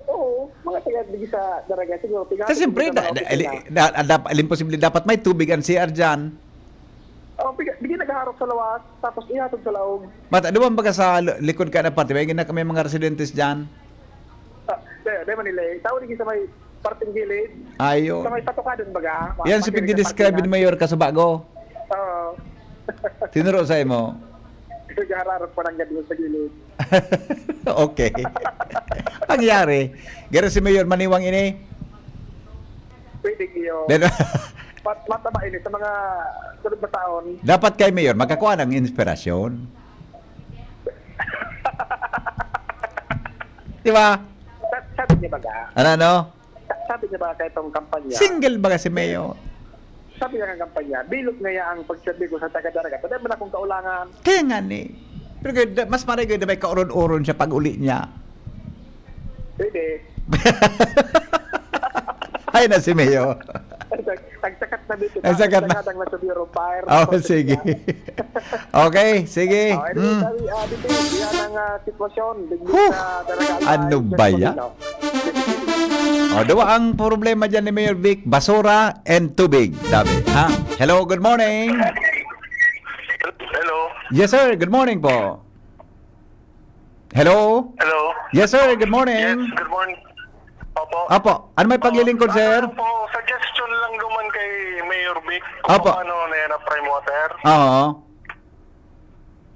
Oo, mga taga digi sa Daraga siguro. Tiga Kasi siyempre, da, da, da, da, da, imposible dapat may tubig ang C R dyan. Oh, bigyan, bigyan naghaharap sa lawas, tapos ihatod sa laog. Mata, duman baga sa l- likod ka na parte, may, gina- may mga residentes dyan. Ah, dahil, dahil Manila, eh. Tao digi sa may parting gilid. Ayo. Sa may patukadan baga. Yan si pigdi-describe ni Mayor Casubago. Oo. Tinuro sa imo. Naghaharap pa ng ganun sa gilid. Okay. Pangyari. Garo si Mayor, maniwang ini. Pwede iyo. Then, Mat mataba ini sa mga sunod na taon. dapat kay Mayor, magkakuha ng inspirasyon. Di ba? Sa- Sabi niya baga, Ano, ano? sa- sabi niya baga kay itong kampanya, Single baga si Mayor? Sabi niya ng kampanya, bilog ngaya ang pagsabi ko sa taga-Daraga. Pwede man akong kaulangan. Kaya nga ni. Pero kaya da- mas maray ko na may kauron-uron siya pag uli niya. Pwede. Ay na si Mayor. Nagsakat na dito. Nagsakat na. Nagsakat ang nasa Bureau of Fire. Oh, sige. Okay, sige. Okay, mm. Sabi, ah, dito, yan ang, ah, sitwasyon. Huh! Ano ba yan? O, dawa ang problema dyan ni Mayor Vic, basura and tubig, sabi. Ha? Hello, good morning. Hello. Yes, sir. Good morning po. Hello? Hello? Yes, sir. Good morning. Yes, good morning. Opo. Opo. Ano may paglilingkod, sir? Ano po, suggestion lang naman kay Mayor Vic. Opo. Kung ano na yan, ang prime water. Oo.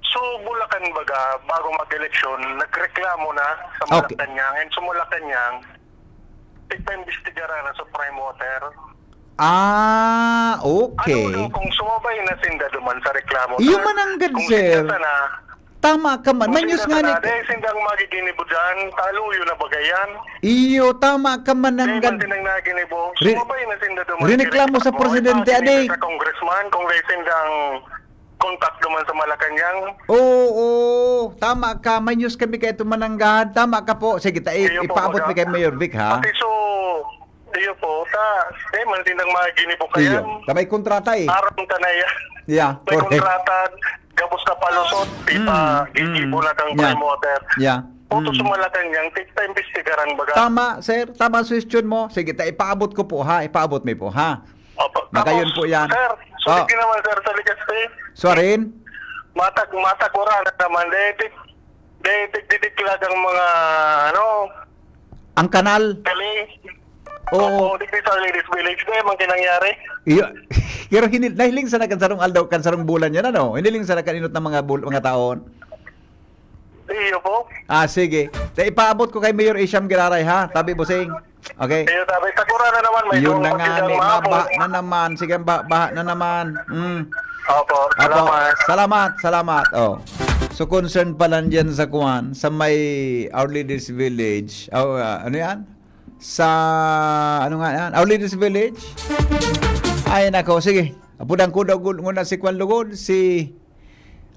So, Bulacan baga, bago mag-eleksyon, nagreklamo na sa Malacanang. Okay. And sa Malacanang, tigpaimbestigaran na sa prime water. Ah, okay. Ano daw kung sumabay na sinda duman sa reklamo, sir? Iyo man ang gad, sir. Kung sinda sana, tama ka man. May news nga ni, dahil sindang magiginibo dyan, taluyo na bagay yan. Iyo, tama ka man ang gad. Dahil sindang naginibo, sumabay na sinda duman sa reklamo. Rineklamo sa presidente, adi. Sa congressman, kung dahil sindang contact naman sa Malacanang. Oo, oo. Tama ka. May news kami kay ito mananggad. Tama ka po. Sige, ta, i-, ipaabot mi kay Mayor Vic, ha? Pati so, iyo po, ta, di man din ang mga ginibo kayan. Iyo. Ta may kontrata, eh. Aram ta na yan. Yeah, correct. May kontrata, gabos na palusot, di pa, gigibo na kang prime water. Yeah. Puto sa Malacanang, tigpaimbestigaran baga. Tama, sir. Tama ang suhestyon mo. Sige, ta, ipaabot ko po, ha? Ipaabot mi po, ha? Opo. Magayon po yan. Sir, sulit din naman, sir, sa Legazpi. Suwarin? Matag-, matagura na naman. Dahil tig-, dahil tigdidiklag ang mga, ano, ang kanal? Kali. Oo. Opo, digdi sa Ladies Village. Dahil man kinangyari. Iyo. Pero hinil-, nahiling sa na kan sarong aldaw, kan sarong bulan yan, ano? Hiniling sa na kan inot ng mga bul-, mga taon. Iyo po. Ah, sige. Te, ipaabot ko kay Mayor Isham Giraray, ha? Tabi, bossing. Okay? Iyo, tabi. Sakura na naman, may... Yun na nga, may mabaha na naman. Sige, ba-, baha na naman. Mm. Opo, opo. Salamat. Salamat, salamat. Oh. So, concern pala dyan sa kuwan, sa may Our Lady's Village. Oh, ah, ano yan? Sa, ano nga yan? Our Lady's Village? Ay, nako. Sige. Apudan ko daw gun-, nguna si Kwan Lugod, si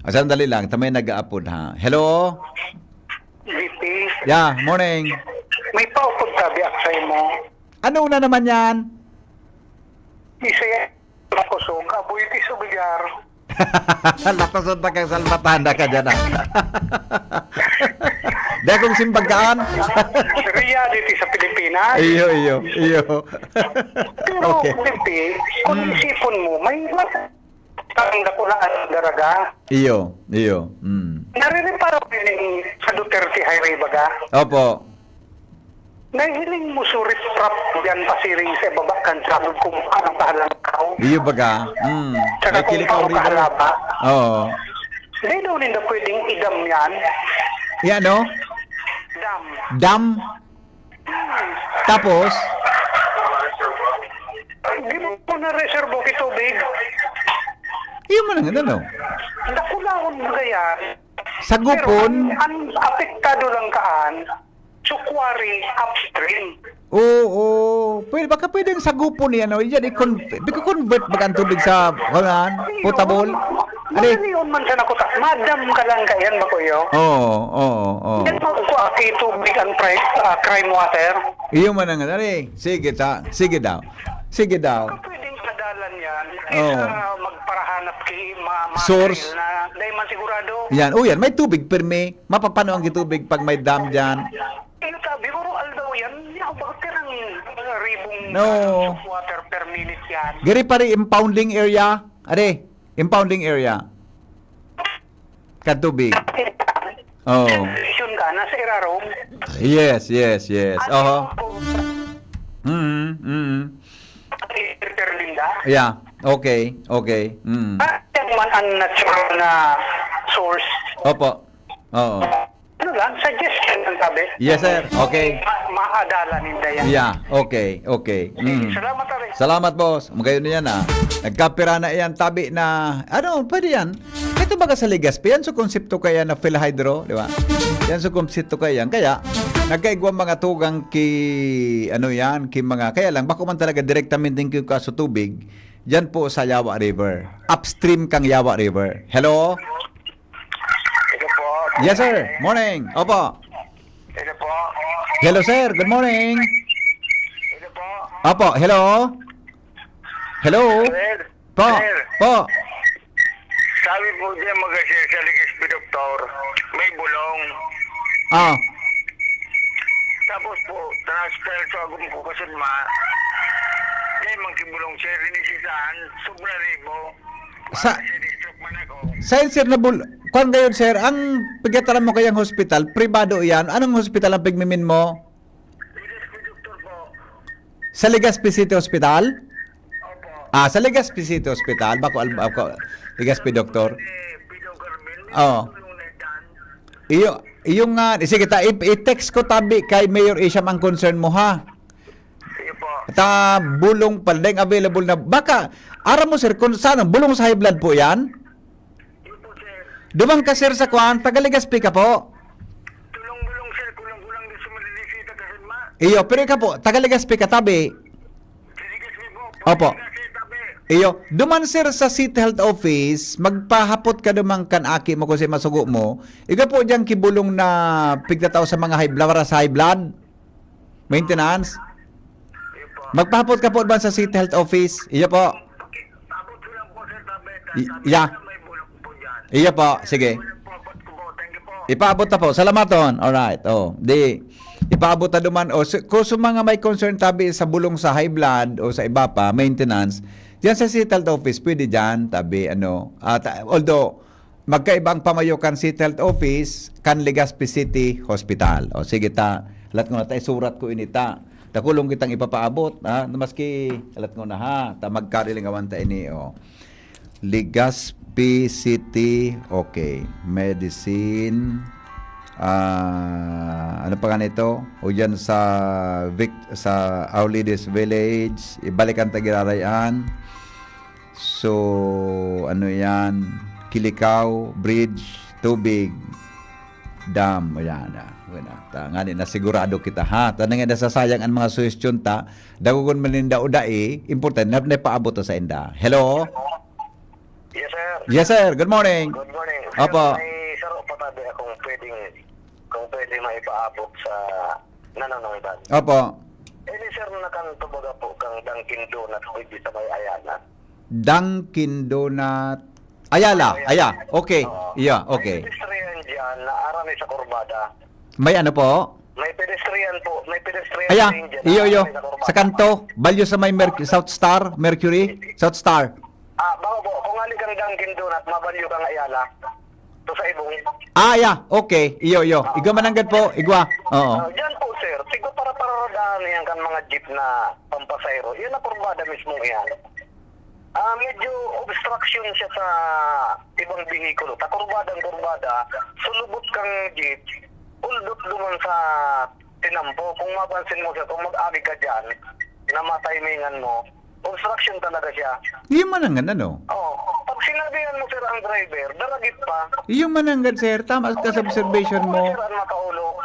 Ah, sandali lang, ta may nag-aapod, ha. Hello? V P. Yeah, morning. May paupod ka, biyaksay mo. Ano na naman yan? Isa yan, makusog, aboy ti sa bilyar. Lakusog na kang salbatanda ka dyan, ah. Di akong simbagaan. Reality sa Pilipinas. Iyo, iyo, iyo. Pero, okay. V P, kung isipon mo, may Ang dakulaan ng Daraga. Iyo, iyo. Mm. Narireparo ko yun sa Duterte Highway baga. Opo. Nahiling mo sa riprap diyan pasiring sa baba kan sabog kung paano kahalangkaw. Iyo baga. Mm. Saka may kung Kilikao paano River. Kahalaba. Oo. Hindi daw ninda pwedeng idam yan. Yan, no? Dam. Dam? Tapos? Di mo na reservo ki tubig. Iyo man ang ano, no? Dakulahon mo kaya. Sagupon? Pero ang, ang apektado lang kaan, sa quarry upstream. Oo, oo. Pwede, baka pwedeng sagupon yan, no? Yan, i-con-, i-convert baga ang tubig sa, kuwan, potable? Ano? Madali yun man sa nakuta. Madam ka lang kayan, bakuyo. Oo, oo, oo. Yan mo ko aki tubig ang pri-, ah, crime water. Iyo man ang, ano eh. Sige ta. Sige daw. Sige daw. Baka pwedeng adalan yan. Oo. Kaysa magparahanap ki ma-, ma-, source na, dahil man sigurado. Yan. O yan, may tubig, pirmi. Mapapano ang tubig pag may dam dyan? Iyo, sabi ko, aldaw yan. Hindi ako bakit ka ng, uh, ribong, no, gallons of water per minute yan. Giri pare, impounding area. Are, impounding area. Katubig. Oh. Station ka, nasa irarom. Yes, yes, yes. Oho. Mm, mm. Filter linda. Yeah. Okay, okay. Mm. Ah, yan man ang natural na source. Opo. Oo. Ano lang, suggestion lang, sabi. Yes, sir. Okay. Ma-, maadala ninda yan. Yeah, okay, okay. Sige, mm, salamat, pare. Salamat, boss. Magayon na yan, ah. Nagkapira na yan, tabi na, ano, pwede yan. Ito baga sa Legazpi, yan sa konsepto kaya na Philhydro, di ba? Yan sa konsepto kaya yan. Kaya, nagkaigwa mga tugang ki, ano yan, ki mga, kaya lang, bako man talaga direktamente ki kaso tubig, dyan po sa Yawa River. Upstream kang Yawa River. Hello? Hello po. Yes, sir. Morning. Opo. Hello po. Hello, sir. Good morning. Hello po. Opo, hello. Hello. Sir. Po. Sir. Po. Sabi po diyan, mag-share sa Legazpi, doktor. May bulong. Ah. Tapos po, transfer sa agom ko kasudma. Diyan, magkibulong, sir, ini si Saan, sobra ribo. Sa, Para sa district man ako. Saan, sir, na bul-, kwan gayon, sir, ang pagkataram mo kayang hospital, pribado iyan. Anong hospital ang pigmimin mo? Legazpi, doktor po. Sa Legazpi City Hospital? Opo. Ah, sa Legazpi City Hospital, bako al-, bako, Legazpi Doctor. Eh, Pido Carmen, may Oo. Tulong na dyan. Iyo, iyo nga, sige ta, i-, i-text ko tabi kay Mayor Isham ang concern mo, ha? Sige po. Ta, bulong pa, dahil available na. Baka, aram mo, sir, kung saan ang bulong sa high blood po yan? Iyo po, sir. Duman ka, sir, sa kwan, taga Legazpi ka po? Tulong-bulong, sir, kulang-kulang din sa malilisita kasi ma. Iyo, pero ikaw po, taga Legazpi ka, tabi? Sa Legazpi po. Opo. Taga Legazpi, tabi. Iyo, duman, sir, sa City Health Office, magpahapot ka duman kan aki mo kung si masugo mo. Ikaw po diyang kibulong na pigtatao sa mga high blood, sa high blood? Maintenance? Iyo po. Magpahapot ka po ba sa City Health Office? Iyo po. Abot ko lang po, sir, tabi. Y-, Sabi yeah. Nila may bulong po dyan. Iyo po, sige. Bulong po, abot ko po. Thank you po. Ipaabot na po. Salamaton. Alright. Oh, di, ipaabot na duman. O, su-, kung sa mga may concern tabi sa bulong sa high blood o sa iba pa, maintenance, diyan sa City Health Office, pwede diyan, tabi, ano. At, ah, although, magkaiba ang pamayo kan City Health Office, kan Legazpi City Hospital. O, sige ta, lat ko na ta, isurat ko ini ta. Dakulong kitang ipapaabot, ha? Maski, lat ko na, ha? Ta magkarilingawan ta ini, o. Legazpi City, okay. Medicine, ah, ano pa nga nito? O dyan sa Vic-, sa Our Lady's Village, ibalik ang Tagiraray-an. So, ano yan? Kilikaw, bridge, tubig, dam. O yan, ah. Wala. Ta, ngani na sigurado kita, ha? Tanang nga nasasayang ang mga suhestyon ta. Dagogon man ninda o dai, importante na, na paabot sa inda. Hello? Yes, sir. Yes, sir. Good morning. Good morning. Sir, Opo. May saro pa tabi akong pwedeng, kung pwede maipaabot sa nanonood. Opo. Eh, ni sir, nakanto baga po kang Dunkin Donut, pwede sa may Ayana. Dunkin Donut. Ayala. Ayala. Aya. Okay. Oo. Yeah, okay. May pedestrian dyan na arami sa kurbada. May ano po? May pedestrian po. May pedestrian Aya. lane dyan na Iyo, iyo. arami sa kurbada. Sa kanto. Balyo sa may Merc-, South Star, Mercury, South Star. Ah, baka po, kung hali kang Dunkin Donut, mabalyo kang Ayala. To sa Ibong. Ah, yeah. Okay. Iyo, iyo. Igwa mananggad po. Igwa. Oo. Ah, dyan po, sir. Siguro para pararadahan yan kan mga jeep na pampasahero. Yan ang kurbada mismo yan. Ah, medyo obstruction siya sa ibang bihikulo. Ta kurbadang kurbada, sulubot kang jeep, uldot duman sa tinampo. Kung mapansin mo, sir, kung mag-agi ka dyan, na matimingan mo, obstruction talaga siya. Iyo mananggad, ano? Oo. Pag sinabihan mo, sir, ang driver, daragit pa. Iyo mananggad, sir. Tama ka sa observation mo. Sir, ang makaulo.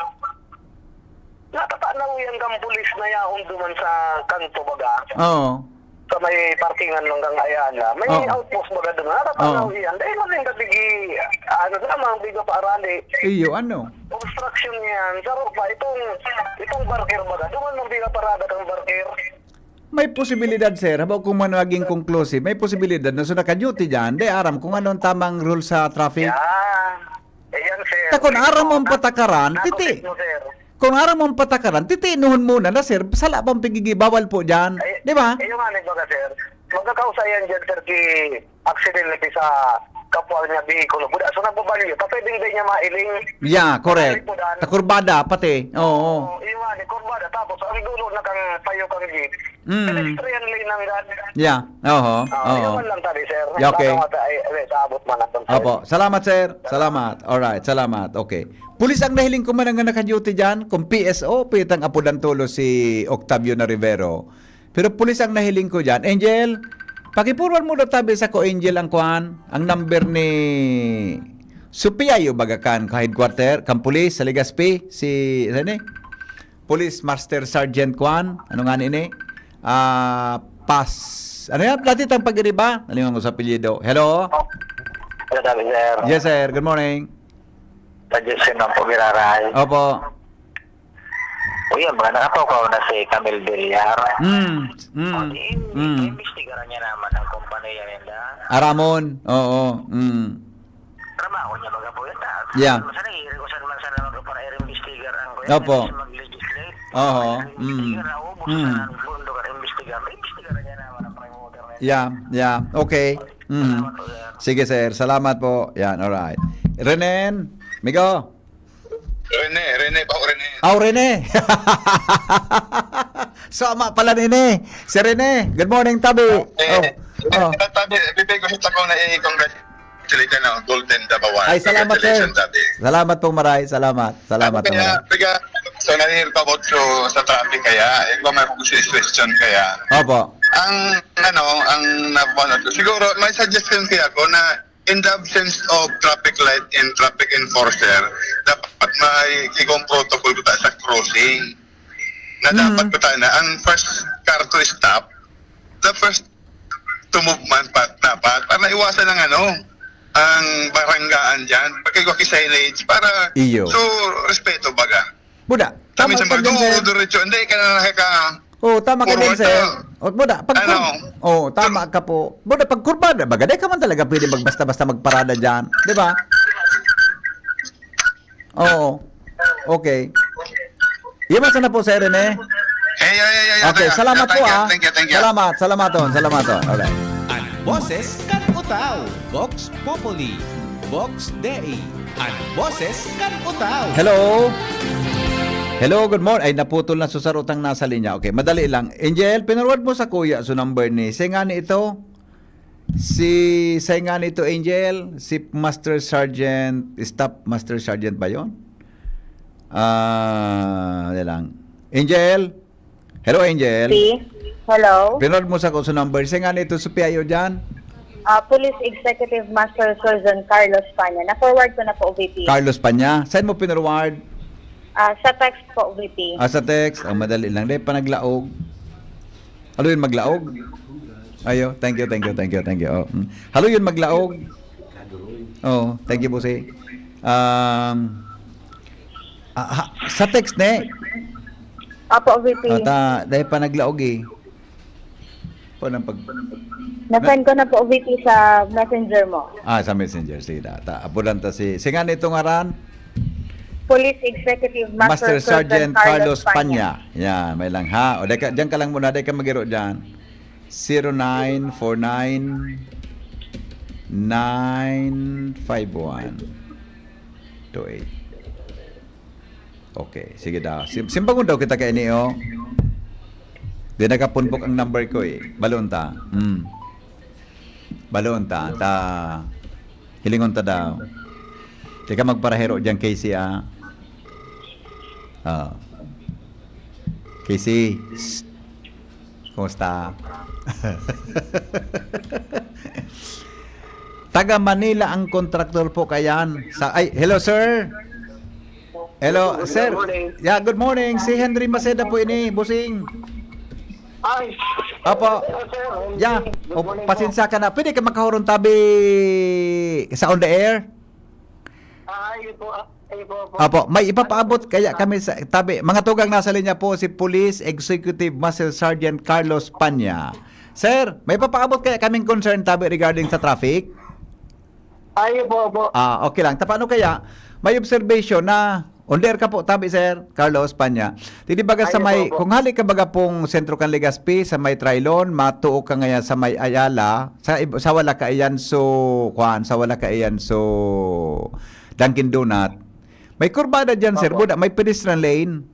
Natatanaw yan kang pulis na yaon duman sa kanto baga. Oo. Sa may parkingan lang kang Ayala. May Oo. outpost baga duman. Natatanaw Oo. yan. Dahil man yung gabigi, ano na, mga biga pa arali. Iyo, ano? Obstruction yan. Saro pa, itong, itong barker baga. Duman mang biga parada kang barker. May posibilidad, sir. Habaw kung man maging conclusive, may posibilidad na so naka-duty dyan. Di aram kung ano ang tamang rule sa traffic. Yan. Ayan, sir. Ta kun aram mo ang patakaran, Nako, titi-, mo, sir. Kung aram mo ang patakaran, titinuhon muna na, sir. Sala pang pigigi, bawal po dyan. Ay, Di ba? Ayun nga, nagbaga, sir. Magkakausa yan dyan, sir, ki accident na sa kapwa niya bihikulo. Buda, so nagbabalyo. Ta pwedeng di niya mailing. Yeah, correct. Ay, po, Dan. Ta kurbada, pati. Oo. Oo, ayun nga, ni kurbada. Tapos, ang dulo na kang payo kang jeep. Mm. Pedestrian lane ang gad. Yeah. Oho. Ah, Oo. yun man lang tabi, sir. Yeah, okay. Baka mata-, ay, ay, sa abot man ang Opo. Salamat, sir. Salamat. Alright. Salamat. Okay. Pulis ang nahiling ko man ang naka-duty dyan. Kung P S O, pitang apudan tulo si Octavio na Rivero. Pero pulis ang nahiling ko dyan. Angel, pakipurwan mo daw tabi sa ko, Angel, ang kwan, ang number ni Supiayo Bagakan, ka headquarter, kang pulis sa Legazpi, si, ano ni? Police Master Sergeant Kwan, ano nga ni ini? Ah, Pas. Ano yan? Dati tang pag-iriba? Nalingon ko sa apelyido. Hello? Hello, David, sir. Yes, sir. Good morning. Sa Diyos yun ang pagiraray. Opo. O yan, mga nakatukaw na si Camille Villar. Mm, mm, O, di, mm. Imbestigaran niya naman ang kompanya ninda. Aramon, oo, mm. Trabaho niya, baga po yun, ah. Yeah. Basta nag-iiri ko saan man sana mag-, para i-investigar ang kuya, Opo. Kasi mag-legislate. Oo, Para mm. i-investigar, naubos Mm. na ang mundo ka imbestigar. Imbestigaran niya naman ang promoter na yun. Yeah, yeah. Okay. Mm. Salamat po, sir. Sige, sir. Salamat po. Yan, alright. Renen, Migo. Rene, Rene pa, Rene. Aw, Rene. So, ama pala nini. Si Rene. Good morning, Tabi. Eh, Oh, oh. Tabi, bibig ko sa ako na i-congratulate na Golden Dabawan. Ay, salamat, sir. Congratulations, Tabi. Salamat pong maray. Salamat. Salamat Ano pong kaya, maray. Kaya, so, nahihirap ako so, sa traffic kaya, eh, kung may kung question kaya. Opo. Ang, ano, ang napapanood ko, siguro, may suggestion kaya ako na in the absence of traffic light and traffic enforcer, dapat may igong protocol ko tayo sa crossing. Na Mm. dapat ko tayo na, ang first car to stop, the first to move man pa, dapat, para maiwasan ang ano, ang baranggaan dyan. Pagkagwa ki signage, para Iyo. so, respeto baga. Buda, Sa tama minsan ka ba, din, sir. Duduretso, hindi ka na nakaka- Oh, tama ka din, Forward sir. to. O, buda, pag Ano? Oh, tama ka po. Buda, pag kurbada, baga, di ka man talaga pwede magbasta-basta magparada dyan. Di ba? Oo. Okay. Iwan sana po, sir, eh. Eh, yeah, yeah, yeah, yeah, Okay, yeah. salamat Yeah, po, thank you, ah. thank you, thank you. Salamat, salamaton, salamaton. Alright. An boses kan Utao, Vox Populi, Vox Dei, an boses kan Utao. Hello? Hello, good morning. Ay, naputol na susarutang nasa linya. Okay, madali lang. Angel, pinarward mo sa kuya so number ni. Say nga ni ito. Si, say nga nito, Angel, si Master Sergeant, Staff Master Sergeant ba yun? Ah, dali lang. Angel? Hello, Angel? Si, hello? Pinod mo sa ko sa number. Siya nga nito sa P I O dyan? Ah, Police Executive Master Sergeant Carlos Panya. Na-forward ko na po, V P. Carlos Panya? Saan mo pinarward? Ah, sa text po, V P. Ah, sa text? Ah, madali lang. Dahil pa naglaog. Ano yun, maglaog? Ayo, thank you, thank you, thank you, thank you. Oh, mm. Halo yun, maglaog. Oh, thank you, Bossy. Um, ah, ha, sa text, ne? Opo, V P. Ah, ta, dahil pa naglaog eh. Po ng pag- Na-send ko na po, V P, sa messenger mo. Ah, sa messenger. Sige, ta, ta, abulan ta si, si nga nitong ngaran? Police Executive Master Master Sergeant Sergeant Carlos Carlos Panya. Panya. Yan, may lang ha. O, deka, diyan ka lang muna, deka magiro diyan. Zero nine four nine nine five one two eight. Okay, sige daw. Sim-, simbangon daw kita kaini, oh. Di nakapunbok ang number ko, eh. Balon ta. Hmm. Balon ta. Ta, hilingon ta daw. Di ka magparahero diyan, Casey, ah. Ah. Casey, shh. Kumusta? Taga Manila ang kontraktor po kayan. Sa, ay, hello, sir. Hello, Good sir. morning. Yeah, good morning. Si Henry Maceda po ini, bossing. Ay, Apo. Sir, Henry. Yeah. Good O, morning po. Pasensya ka na. Pwede ka makahuron tabi sa on the air? Ah, ayun po, ah, ayun po, po. Apo, may ipapaabot Ano? kaya Ah. kami sa tabi. Mga tugang, nasa linya po si Police Executive Master Sergeant Carlos Panya. Sir, may papaabot kaya kaming concern tabi regarding sa traffic? Ayun po, po. Ah, okay lang. Ta, paano kaya? May observation na on the air ka po, tabi, Sir Carlos Panya. Di, di baga sa Ayun may, po, po. kung hali ka baga pong sentro kan Legazpi, sa may Trilon, matuo ka ngayon sa may Ayala, sa, ib-, sa wala ka iyan, so, kwan, sa wala ka iyan, so, Dunkin' Donut. May kurbada dyan, sir. Opo. Buda, may pedestrian lane.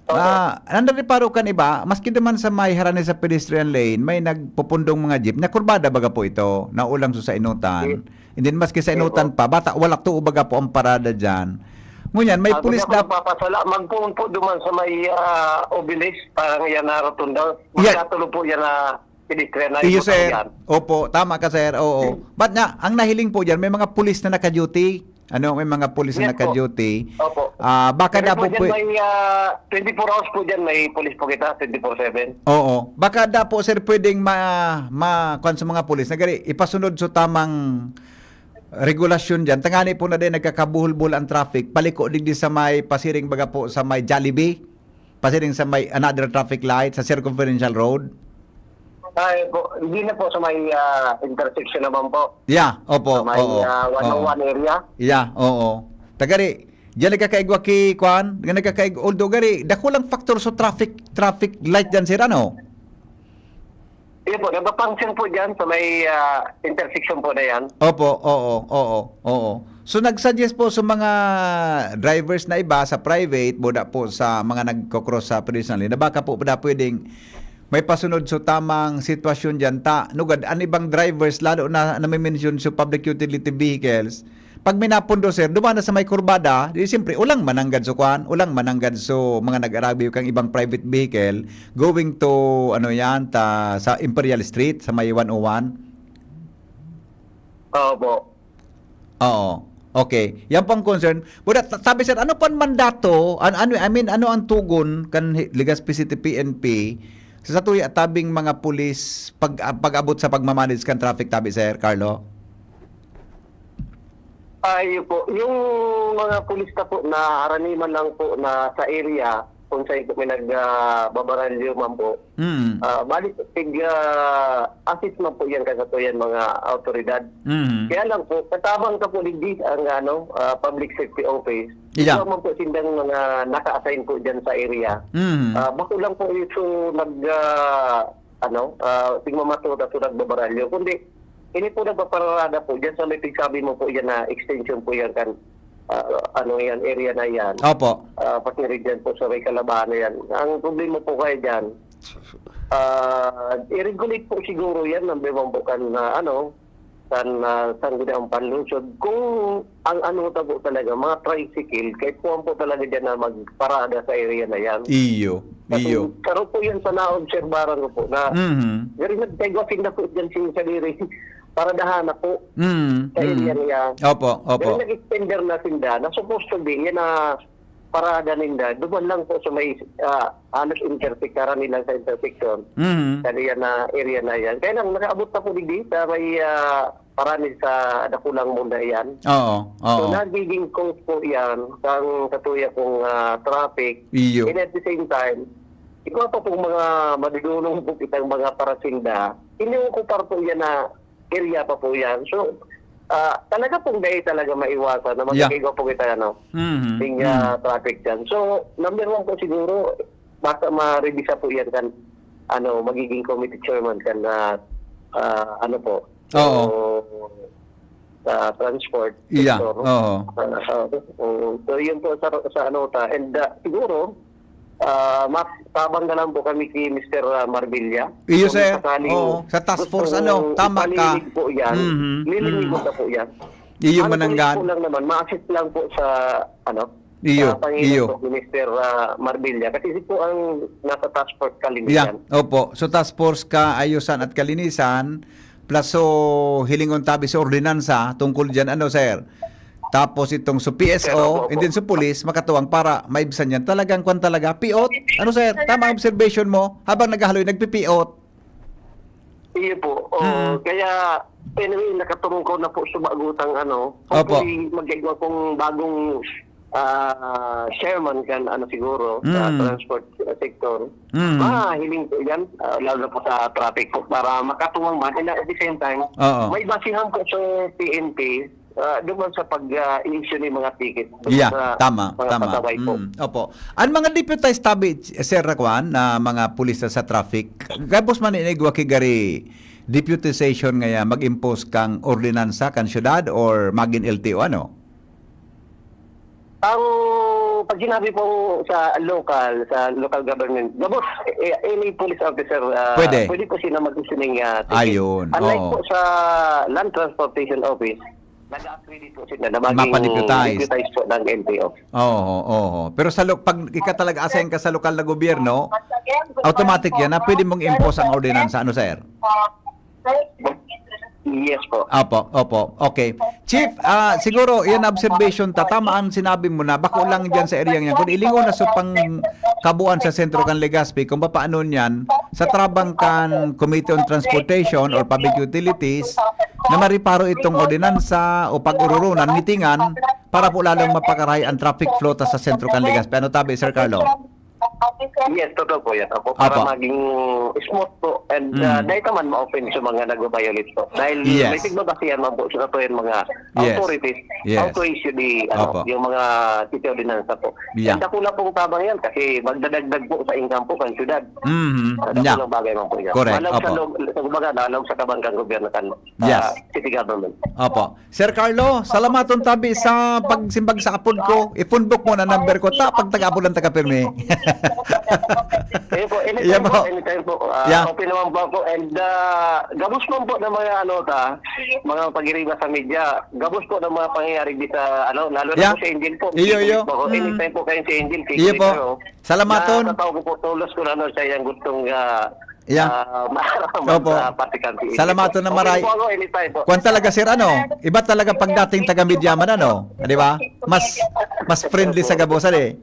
Opo. Ah, nandareparo kan iba, maski naman sa may harani sa pedestrian lane, may nagpupundong mga jeep. Nakurbada baga po ito, naulang sa inutan. Yes. And then, maski sa Yes, inutan po. pa, bata, wala to, baga po ang parada dyan. Ngunyan, may Ah, pulis baga po na nagpapasala, magpuon po duman sa may, ah, Obelisk, parang yan na rotunda. Yeah. Magkatulo po yan na pedestrian na Iyo, inutan sir. yan. Opo, tama ka, sir. Oo. Hmm. But nga, ang nahiling po dyan, may mga pulis na naka-duty. Ano, may mga pulis na Yes po. naka-duty. Opo. Ah, baka Kasi daw po po dyan pwe- may, ah, twenty-four hours po dyan, may pulis po kita, twenty-four seven. Oo. Baka daw po, sir, pwedeng ma-, ma-, kwan sa mga pulis na gari, ipasunod sa tamang regulasyon dyan. Tangani po na din nagkakabuhol-buhol ang traffic. Paliko digdi sa may pasiring baga po sa may Jollibee. pasiring sa may another traffic light sa Circumferential Road? Ay po, hindi na po sa may ah, intersection naman po. Yeah, opo, Sa may oo. ah, oo. one oh one area. Yeah, oo. Tagari, diyan nagkakaigwa ki, kwan, diyan nagkakaig, although gari, dakulang factor sa traffic, traffic light dyan, sir, ano? Iya po, nagpa-function po dyan sa may ah, intersection po na yan. Opo, oo, oo, oo. So nag-suggest po sa mga drivers na iba sa private, buda po sa mga nagko-cross sa pedestrian lane, na baka po na pwedeng may pasunod sa tamang sitwasyon diyan ta. Nugad, an ibang drivers, lalo na nami-mention sa public utility vehicles, pag minapondo, sir, duman na sa may kurbada, di siyempre, ulang mananggad sa kwan, ulang mananggad sa mga nag-arabi kang ibang private vehicle going to, ano yan, ta, sa Imperial Street, sa may one oh one. Opo. Oo. Okay. Yan po ang concern. But ta- sabi, sir, ano po ang mandato? An, ano, I mean, ano ang tugon kan hi- Legazpi City P N P sa satuya tabing mga pulis pag ah, pag-abot sa pagmamanage kan traffic tabi, sir Carlo? Ayo po, yung mga pulis na po na araniman lang po na sa area kung saan po may nagbabaralyo man po. Mm. Ah, bali, tig ah, assist man po yan kasi po yan mga autoridad. Mm. Kaya lang po, katabang ka po digdi ang ano, ah, public safety office. Iya. Ito man po sindang mga naka-assign po dyan sa area. Mm. Ah, bako lang po ito nag ah, ano, ah, tigmamatuta sa nagbabaralyo. Kundi, ini po nagpaparada po dyan sa may pigsabi mo po yan na extension po yan kan ah, ano yan, area na yan. Opo. Ah, pasiring dyan po sa may Kalabahan na yan. Ang problema po kayo dyan, ah, i-regulate po siguro yan, number one po kan ah, ano, kan ah, Sangguniang Panlungsod. Kung ang ano ta po talaga, mga tricycle, kahit po po talaga dyan na magparada sa area na yan. Iyo. Iyo. Kasi, pero po yan sa naobserbaran ko po na Mhm. Gari nagtaygo sinda po dyan sin sadiri. Paradahan na po Mm. sa area mm. niya. Opo, opo. Pero nag-extender na sinda na supposed to be yan na parada ninda. Duman lang po sa may ah, halos intersect, karani lang sa intersection. Mhm. Sa area na, area na yan. Kaya lang, nakaabot na po digdi sa may ah, parani sa Dakulang Mall na yan. Oo, So, oo. nagiging cause po yan kang katuya kong ah, traffic. Iyo. And at the same time, ikaw pa pong mga madudunong po kitang mga parasinda, hindi ko par po yan na area pa po yan. So, ah, talaga pong dahil talaga maiwasan na Yeah. magkakaigo po kita, ano, Mhm. ding Mm. ah, traffic dyan. So, number one po siguro, basta ma-revisa po yan kan, ano, magiging committee chairman kan, ah, ah, ano po, Oo. sa transport Iya. sector. Oo. Ah, ah, oo. So, yun po sa, sa ano ta. And ah, siguro, ah, mas tabang na lang po kami kay Mister ah, Marvilla. Iyo, Kung sir. sakaling Oo. Sa task force, gusto ano, mong tama ka. ipalinig po yan, Mhm. lilinigon Mhm. na po yan. Iyo, Ang mananggad. kulit po lang naman, ma-assist lang po sa, ano, Iyo, sa Panginoon iyo. po ni Mister ah, Marvilla. Kasi siya po ang nasa task force Yeah, kalinisan. opo. So task force ka, ayusan at kalinisan, plus so hilingon tabi sa ordinansa tungkol diyan, ano, sir? Tapos itong sa P S O, Opo, opo. And then sa police, makatuwang para maibsan yan. Talagang kwan talaga, piot. Ano, sir? Tama ang observation mo. Habang naghahaloy, nagpipiot. Iyo po. O, Mm. Kaya, anyway, nakatumungkaw na po sa bagutang ano. Opo. Hopefully, magkaigwa kong bagong ah, chairman kan ano siguro sa Mm. transport sector. Mm. Mahiling po yan, ah, lalo na po sa traffic po, para makatuwang man. And at the same time, Oo. May basihan po sa P N P, ah, doon sa pag-issue ng mga ticket. Doon Yeah, sa tama, mga tama. pasaway po. Mm, opo. Ang mga deputized tabi, Sir Raquan, na mga pulis sa traffic, gabos man inigwa ki gari deputization ngaya mag-impose kang ordinansa kan syudad or magin L T O, ano? Ang pag sinabi po sa local, sa local government, gabos, eh, any police officer, ah, Pwede. pwede po sila mag-issue ng ah, ticket. Ayun, Unlike oo. po sa Land Transportation Office, nag-accredit po sila na maging Mapadeputize. deputized po ng L T O. Oo, oo. Pero sa lo- pag ika talaga assign ka sa lokal na gobyerno, automatic yan na pwede mong impose ang ordinansa, ano, sir? Yes po. Opo, opo. Okay. Chief, ah, siguro, yan observation ta. Tama ang sinabi mo na bako lang dyan sa area yan. Kung ilingon na sa pangkabuan sa sentro kan Legazpi, kung papaano niyan, sa trabang kan Committee on Transportation or Public Utilities, na mariparo itong ordinansa o pag-ururunan, mitingan, para po lalong mapakarahay ang traffic flow ta sa sentro kan Legazpi. Ano tabi, Sir Carlo? Yes, totoo po yan. Opo, para maging smooth po. And uh, dahil naman ma-open sa mga nag-violate po. Dahil may tigmabasihan man po sa katuyan mga authorities, how to issue the, ano, yung mga city ordinansa po. And dakula pong tabang yan kasi magdadagdag po sa income po ng syudad. Mhm. Dakulang bagay man po yan. Correct. Wala sa Opo. loob, sa kumbaga, nalog sa kabangkang gobyerno kan Yes. ah, city government. Opo. Sir Carlo, salamaton tabi sa pagsimbag sa apod ko. I-phone book mo na number ko. Ta, pag taga-apod lang taga-pirmi. Ayun po, anytime Yeah, po, po. anytime po. Ah, Yeah. Open naman po ako. And ah, gabos man po ng mga ano ta, mga pagiriba sa media. Gabos po ng mga pangyayari di sa ano, lalo na Yeah. po si Angel po. Iyo, iyo. Po ako. Mm. Anytime po kayo si Angel. Iyo po. Salamaton. Nakataw ko po tulos kung ano siya yung gustong uh, Yeah. uh, maaraman Opo. sa Vatican City. Salamaton na Okay maray. po ako, anytime po. Kwan talaga, sir, ano? Iba talaga pag dating taga-media man, ano? Di ba? Mas mas friendly sa gabusan eh.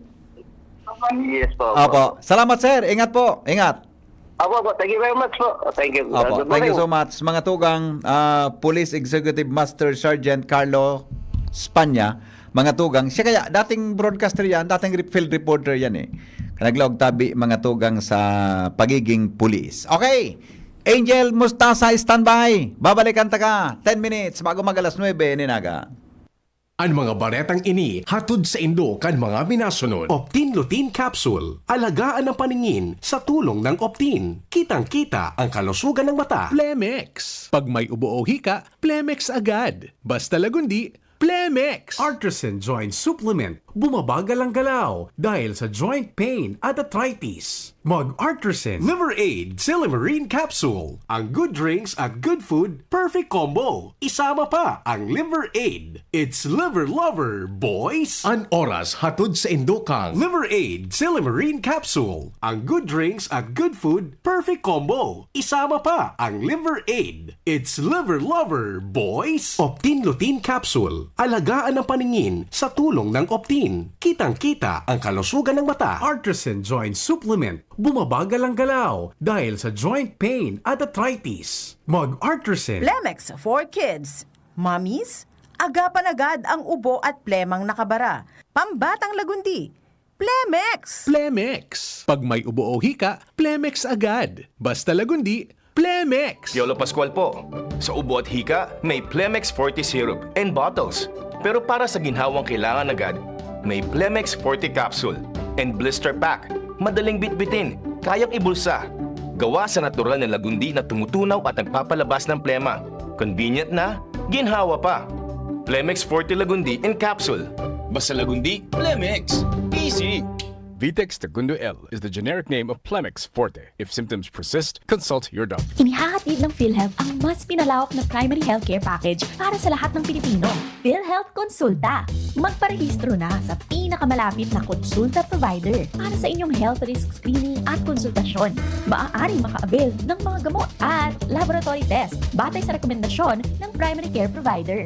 Yes po. Opo. Salamat, sir. Ingat po. Ingat. Opo, opo. Thank you very much po. Thank you. Uh, Opo. good Thank you morning. So much. Mga tugang, ah, Police Executive Master Sergeant Carlo Spanya, mga tugang. Siya kaya, dating broadcaster yan, dating re- field reporter yan eh. Naglaog tabi, mga tugang, sa pagiging pulis. Okay. Angel Mustasa, standby. Babalikan ta ka. Ten minutes bago mag alas nuebe, ninaga. An mga baretang ini hatod saindo kan mga minasunod. Optin Lutein Capsule. Alagaan ang paningin sa tulong ng Optin. Kitang-kita ang kalusugan ng mata. Plemex. Pag may ubo o hika, Plemex agad. Basta Lagundi, Plemex. Artisan Joint Supplement. Bumabagal ang galaw dahil sa joint pain at arthritis. Mag Artisan Liver Aid Silymarin Capsule. Ang good drinks at good food, perfect combo. Isama pa ang Liver Aid. It's Liver Lover, boys! An oras hatod saindo kan Liver Aid Silymarin Capsule. Ang good drinks at good food, perfect combo. Isama pa ang Liver Aid. It's Liver Lover, boys! Optin Lutein Capsule. Alagaan ang paningin sa tulong ng Optin. Kitang-kita ang kalusugan ng mata. Artisan Joint Supplement. Bumabagal ang galaw dahil sa joint pain at arthritis. Mag Artisan. Plemex for Kids. Mommies, agapan agad ang ubo at plemang nakabara. Pambatang Lagundi. Plemex! Plemex. Pag may ubo o hika, Plemex agad. Basta Lagundi, Plemex. Piolo Pascual po. Sa ubo at hika, may Plemex Forte Syrup and bottles. Pero para sa ginhawang kailangan agad, may Plemex Forte Capsule and Blister Pack. Madaling bitbitin, kayang ibulsa. Gawa sa natural na lagundi na tumutunaw at nagpapalabas ng plema. Convenient na, ginhawa pa. Plemex Forte Lagundi in Capsule. Basta Lagundi, Plemex. Easy! Vitex Tagundo L is the generic name of Plemex Forte. If symptoms persist, consult your doctor. Inihahatid ng PhilHealth ang mas pinalawak na primary healthcare package para sa lahat ng Pilipino. PhilHealth Konsulta. Magparehistro na sa pinakamalapit na konsulta provider para sa inyong health risk screening at konsultasyon. Maaaring maka-avail ng mga gamot at laboratory test batay sa rekomendasyon ng primary care provider.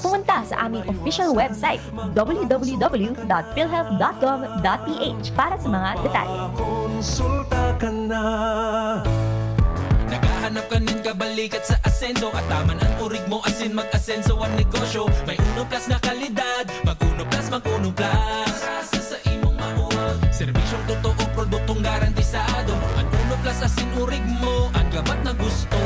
Pumunta sa aming official website, w w w dot philhealth dot gov dot p h, para sa mga detalye. Konsulta ka na. Naghahanap ka nin kabalikat sa asenso, at taman ang urig mo asin mag-asenso ang negosyo. May Uno Plus na kalidad, mag Uno Plus, mag Uno Plus. Sa, sa, sa imong mauwag. Serbisyong totoo, produktong garantisado. Ang Uno Plus asin urig mo, ang gabat na gusto.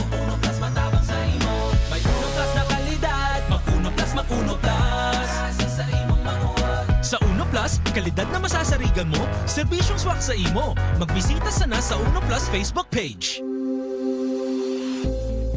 Uno Plus matabang sa imo. May Uno Plus na kalidad, mag Uno Plus, mag Uno Plus. Sa, sa imong mauwag. Sa Uno Plus, kalidad na masasarigan mo, serbisyong swak sa imo. Magbisita sana sa Uno Plus Facebook page.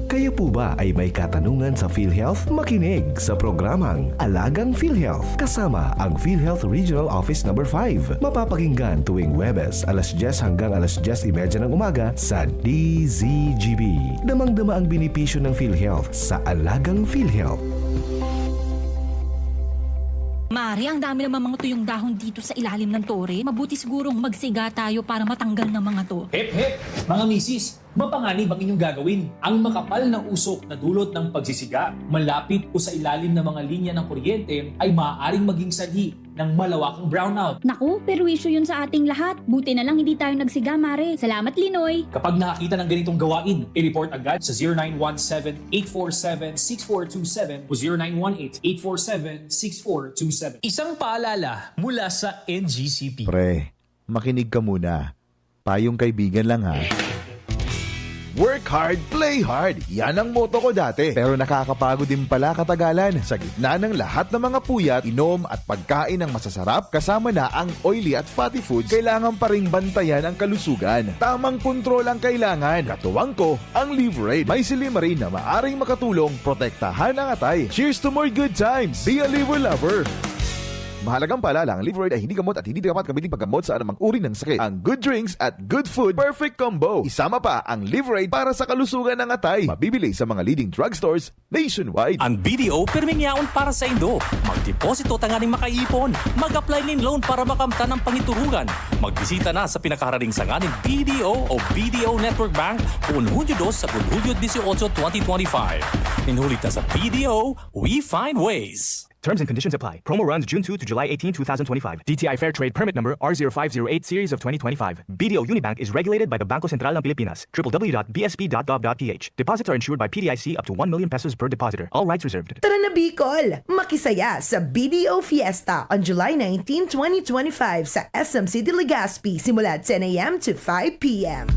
Kayo po ba ay may katanungan sa PhilHealth? Makinig sa programang Alagang PhilHealth kasama ang PhilHealth Regional Office Number five. Mapapakinggan tuwing Huwebes, alas dyes hanggang alas dyes y media ng umaga sa D Z G B. Damang-dama ang benepisyo ng PhilHealth sa Alagang PhilHealth. Mare, ang dami namang mga tuyong dahon dito sa ilalim ng tore. Mabuti sigurong magsiga tayo para matanggal ng mga to. Hep, hep! Mga misis, mapanganib ang inyong gagawin. Ang makapal na usok na dulot ng pagsisiga, malapit o sa ilalim ng mga linya ng kuryente ay maaaring maging sanhi ng malawakang brownout. Naku, perwisyo yun sa ating lahat. Buti na lang hindi tayo nagsiga, Mare. Salamat, Linoy! Kapag nakakita ng ganitong gawain, i-report agad sa zero nine one seven, eight four seven, six four two seven o zero nine one eight, eight four seven, six four two seven. Isang paalala mula sa N G C P. Pre, Makinig ka muna. Payong kaibigan lang, ha. Work hard, play hard. Yan ang motto ko dati. Pero nakakapagod din pala katagalan. Sa gitna ng lahat ng mga puyat, inom at pagkain ng masasarap, kasama na ang oily at fatty foods, kailangan pa ring bantayan ang kalusugan. Tamang kontrol ang kailangan. Katuwang ko, ang Liveraid. May silymarin na maaring makatulong protektahan ang atay. Cheers to more good times! Be a Liver Lover! Mahalagang paalala, ang Liveraid ay hindi gamot at hindi dapat gamitin paggamot sa anumang uri ng sakit. Ang good drinks at good food, perfect combo. Isama pa ang Liveraid para sa kalusugan ng atay. Mabibili sa mga leading drugstores nationwide. Ang B D O pirming yaon para sa indo. Magdeposito tanganing makaipon. Mag-apply nin loan para makamtan ang pangiturugan. Magbisita na sa pinakaharaning sanga nin B D O o B D O Network Bank poon Hunyo dos sagkod Hulyo dieciocho, twenty twenty-five. Nin huli ta sa B D O, we find ways. Terms and conditions apply. Promo runs June two to July eighteen, two thousand twenty-five. D T I Fair Trade Permit Number R zero five zero eight Series of twenty twenty-five. B D O Unibank is regulated by the Bangko Sentral ng Pilipinas. W W W dot B S P dot gov dot P H. Deposits are insured by P D I C up to one million pesos per depositor. All rights reserved. Tara na, Bicol! Makisaya sa B D O Fiesta on July nineteen, twenty twenty-five sa S M City Legazpi simula ten a m to five p m.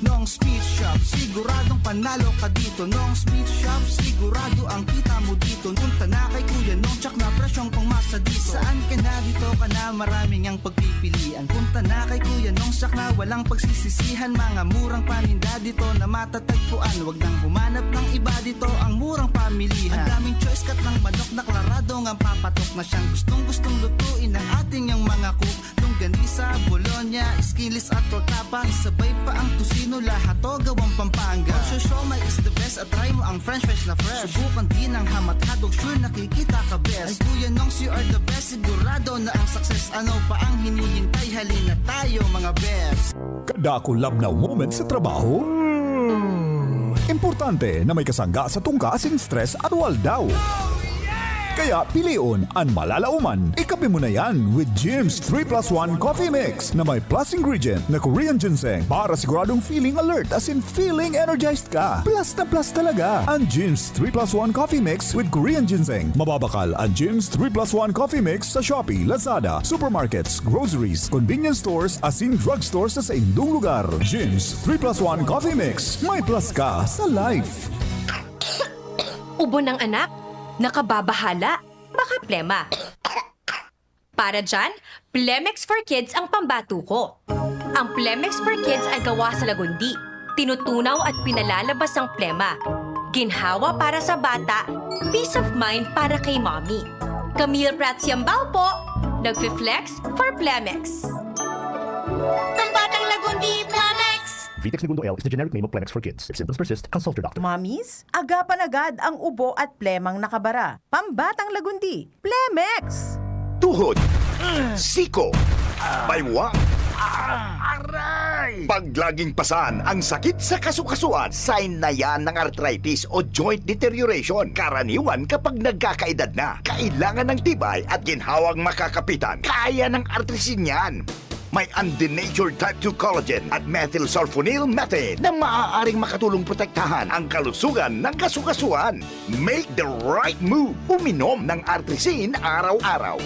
Nong Speed Shop, siguradong panalo ka dito. Nong Speed Shop, sigurado ang kita mo dito. Punta na kay Kuya Nong, tsak na presyong pangmasa dito. Saan ka na, dito ka na, maraming ang pagpipilian. Punta na kay Kuya Nong, tsak na walang pagsisisihan. Mga murang paninda dito na matatagpuan. Wag nang humanap ng iba, dito ang murang pamilihan. Ang daming choice, cut ng manok na klarado ngang papatok na siyang gustong-gustong lutuin ng ating yang mga cook. Longganisa, bologna, skinless at tortapa. Isabay pa ang tocino, lahat to gawang Pampanga. Ang siomai is the best at try mo ang french fries na fresh. Subukan din ang ham at hotdog, sure nakikita ka best. Ay Kuya Nongs, you are the best, sigurado na ang success. Ano pa ang hinihintay? Halina tayo, mga best. Kada ako labnaw moment sa trabaho? Importante na may kasangga sa tungka asin stress anual daw. Kaya pilion an malalaoman. Ikape mo na yan with Jim's three plus one Coffee Mix na may plus ingredient na Korean ginseng para siguradong feeling alert asin feeling energized ka. Plus na plus talaga an Jim's three plus one Coffee Mix with Korean ginseng. Mababakal an Jim's three plus one Coffee Mix sa Shopee, Lazada, supermarkets, groceries, convenience stores, asin drugstore sa saindong lugar. Jim's three plus one Coffee Mix. May plus ka sa life. Ubo ng anak? Nakababahala? Baka plema. Para dyan, Plemex for Kids ang pambato ko. Ang Plemex for Kids ay gawa sa lagundi, tinutunaw at pinalalabas ang plema. Ginhawa para sa bata, peace of mind para kay mommy. Camille Prats Yambao po, nagfi-flex for Plemex. Ang batang lagundi, Plemex! Vitex Negundo L is the generic name of Plemex for Kids. If symptoms persist, consult your doctor. Mommies, agapan agad ang ubo at plemang nakabara. Pambatang lagundi, Plemex! Tuhod, siko, baywang, aray! Pag laging pasan ang sakit sa kasukasuan, sign na yan ng arthritis o joint deterioration. Karaniwan kapag nagkakaedad na, kailangan ng tibay at ginhawang makakapitan. Kaya ng Artrisin yan. May undenatured type two collagen at methylsulfonyl methane na maaaring makatulong protektahan ang kalusugan ng kasukasuan. Make the right move. Uminom ng Artrisin araw-araw.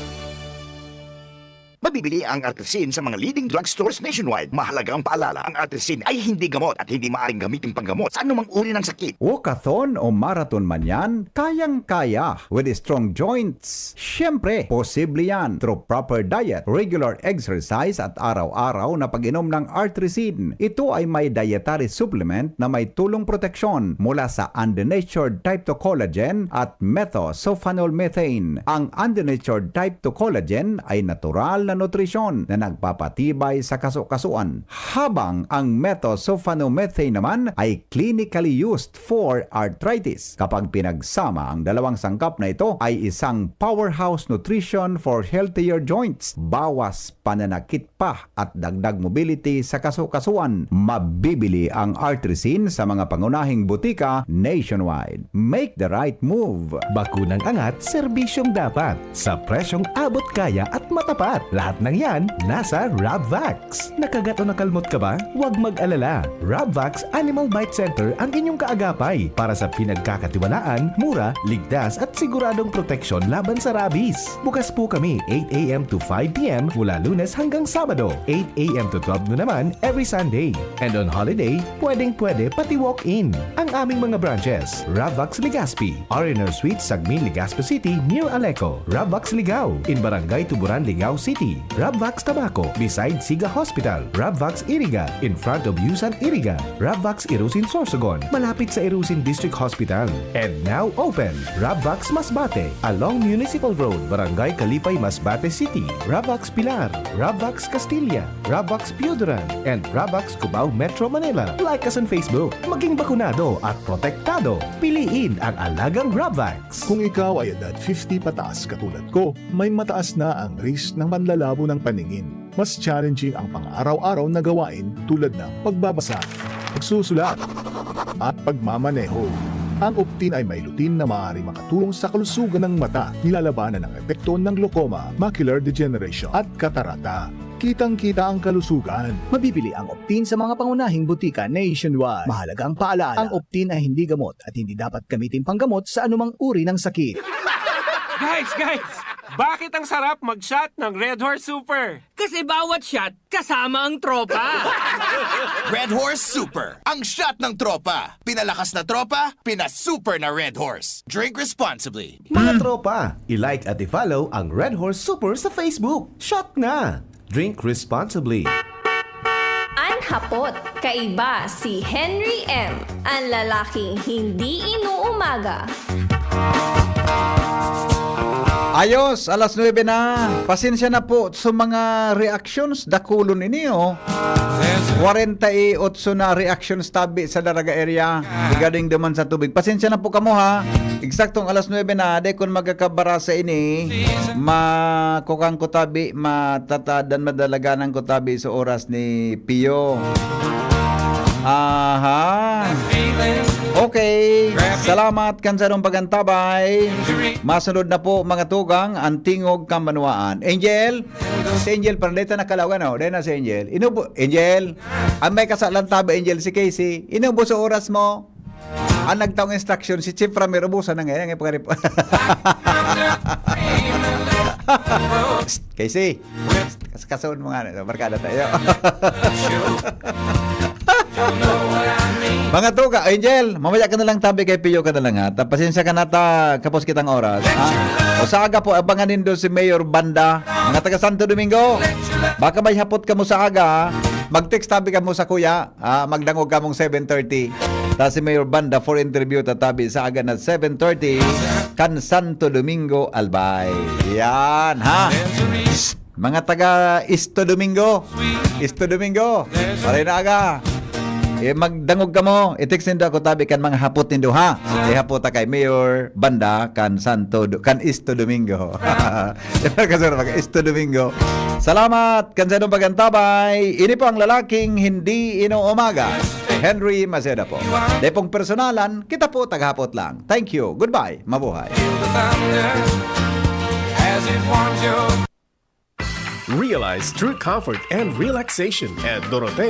Mabibili ang Artrisin sa mga leading drugstores nationwide. Mahalagang paalala, ang Artrisin ay hindi gamot at hindi maaaring gamitin panggamot sa anumang uri ng sakit. Walkathon o marathon man yan, kayang-kaya with strong joints. Siyempre, posible yan through proper diet, regular exercise at araw-araw na pag-inom ng Artrisin. Ito ay may dietary supplement na may tulong proteksyon mula sa undenatured type two collagen at methylsulfonylmethane. Ang undenatured type two collagen ay natural na nutrisyon na nagpapatibay sa kasukasuan, habang ang methylsulfonomethane naman ay clinically used for arthritis. Kapag pinagsama, ang dalawang sangkap na ito ay isang powerhouse nutrition for healthier joints. Bawas pananakit pa at dagdag mobility sa kasukasuan. Mabibili ang Artrisin sa mga pangunahing butika nationwide. Make the right move! Bakunang angat, serbisyong dapat, sa presyong abot kaya at matapat. Lahat ng yan nasa Rabvax. Nakagat o nakalmot ka ba? Huwag mag-alala. Rabvax Animal Bite Center ang inyong kaagapay para sa pinagkakatiwalaan, mura, ligtas at siguradong proteksyon laban sa rabies. Bukas po kami eight a m to five p m mula Lunes hanggang Sabado, eight a m to twelve noon naman every Sunday. And on holiday, pwedeng-pwede pati walk-in. Ang aming mga branches, Rabvax Legazpi, R and R Suite, Sagmin, Legazpi City, near Aleco, Rabvax Ligao, in Barangay Tuburan, Ligao City, Rabvax Tabaco, beside Siga Hospital, Rabvax Iriga, in front of Yusan Iriga, Rabvax Irusin Sorsogon, malapit sa Irusin District Hospital. And now open, Rabvax Masbate, along Municipal Road, Barangay Kalipay, Masbate City, Rabvax Pilar, Rabvax Castilla, Rabvax Pioduran, and Rabvax Cubao, Metro Manila. Like us on Facebook. Maging bakunado at protektado. Piliin ang alagang Rabvax. Kung ikaw ay edad fifty pataas katulad ko, may mataas na ang risk ng panlalabo ng paningin. Mas challenging ang pang-araw-araw na gawain tulad ng pagbabasa, pagsusulat, at pagmamaneho. Ang Optin ay may lutein na maaaring makatulong sa kalusugan ng mata, nilalabanan ang epekto ng glaucoma, macular degeneration, at katarata. Kitang-kita ang kalusugan. Mabibili ang Optin sa mga pangunahing butika nationwide. Mahalagang paalaala, ang Optin ay hindi gamot at hindi dapat gamitin panggamot sa anumang uri ng sakit. Guys, guys! Bakit ang sarap mag-shot ng Red Horse Super? Kasi bawat shot, kasama ang tropa! Red Horse Super, ang shot ng tropa. Pinalakas na tropa, pinasuper na Red Horse. Drink responsibly. Mga tropa, i-like at i-follow ang Red Horse Super sa Facebook. Shot na! Drink responsibly. An hapot, kaiba si Henry M, an lalaking hindi inuumaga. Ayos, alas nuebe na. Pasensya na po sa mga reactions. Dakulon ini, oh. Kwarenta y otso na reactions tabi sa Daraga area regarding duman sa tubig. Pasensya na po kamo, ha. Eksaktong alas nuebe na, de kun magkakabarasa ini, makukan ko tabi, matatadan, madalaganan ko tabi sa oras ni Pio. Aha. Okay. Salamat kan sarong pagantabay. Masunod na po, mga tugang, ang Tingog kan Banwaan. Angel? Si Angel, parang dito nakalaw, ano? Dahil na si Angel. Inubo, Angel, ang may kasalan tabi, Angel, si Casey. Inubo sa oras mo. Ang nagtaong instruction, si Chief Ramir, ubusan na ngayon. Ang ipangarip. Psst, Casey. Kas kasaon mo nga na, barkada tayo. Mga tuga, Angel, mamaya ka na lang tabi kay Pio ka na lang, ha. Ta-, pasensya ka na ta, kapos kitang oras, ha. O sa aga po, abangan nindo si Mayor Banda, mga taga Santo Domingo. Baka may hapot kamo sa aga, ha. Mag-text tabi kamo sa kuya, ha. Magdangog kamong seven thirty. Ta si Mayor Banda for interview tatabi sa aga na seven thirty kan Santo Domingo, Albay. Yan, ha. Mga taga Isto Domingo. Isto Domingo. Paray na aga. Eh, magdangog kamo. I-text nindo ako tabi kan mga hapot nindo, ha. Ihapot ta kay Mayor Banda kan Santo Do-, kan Isto Domingo. Kasura mag Isto Domingo. Salamat kan sa inyong pagantabay. Ini po ang lalaking hindi inuumaga. Henry Maceda po. Depong personalan, kita po taghapot lang. Thank you. Goodbye. Mabuhay. Realize true comfort and relaxation at Dorotea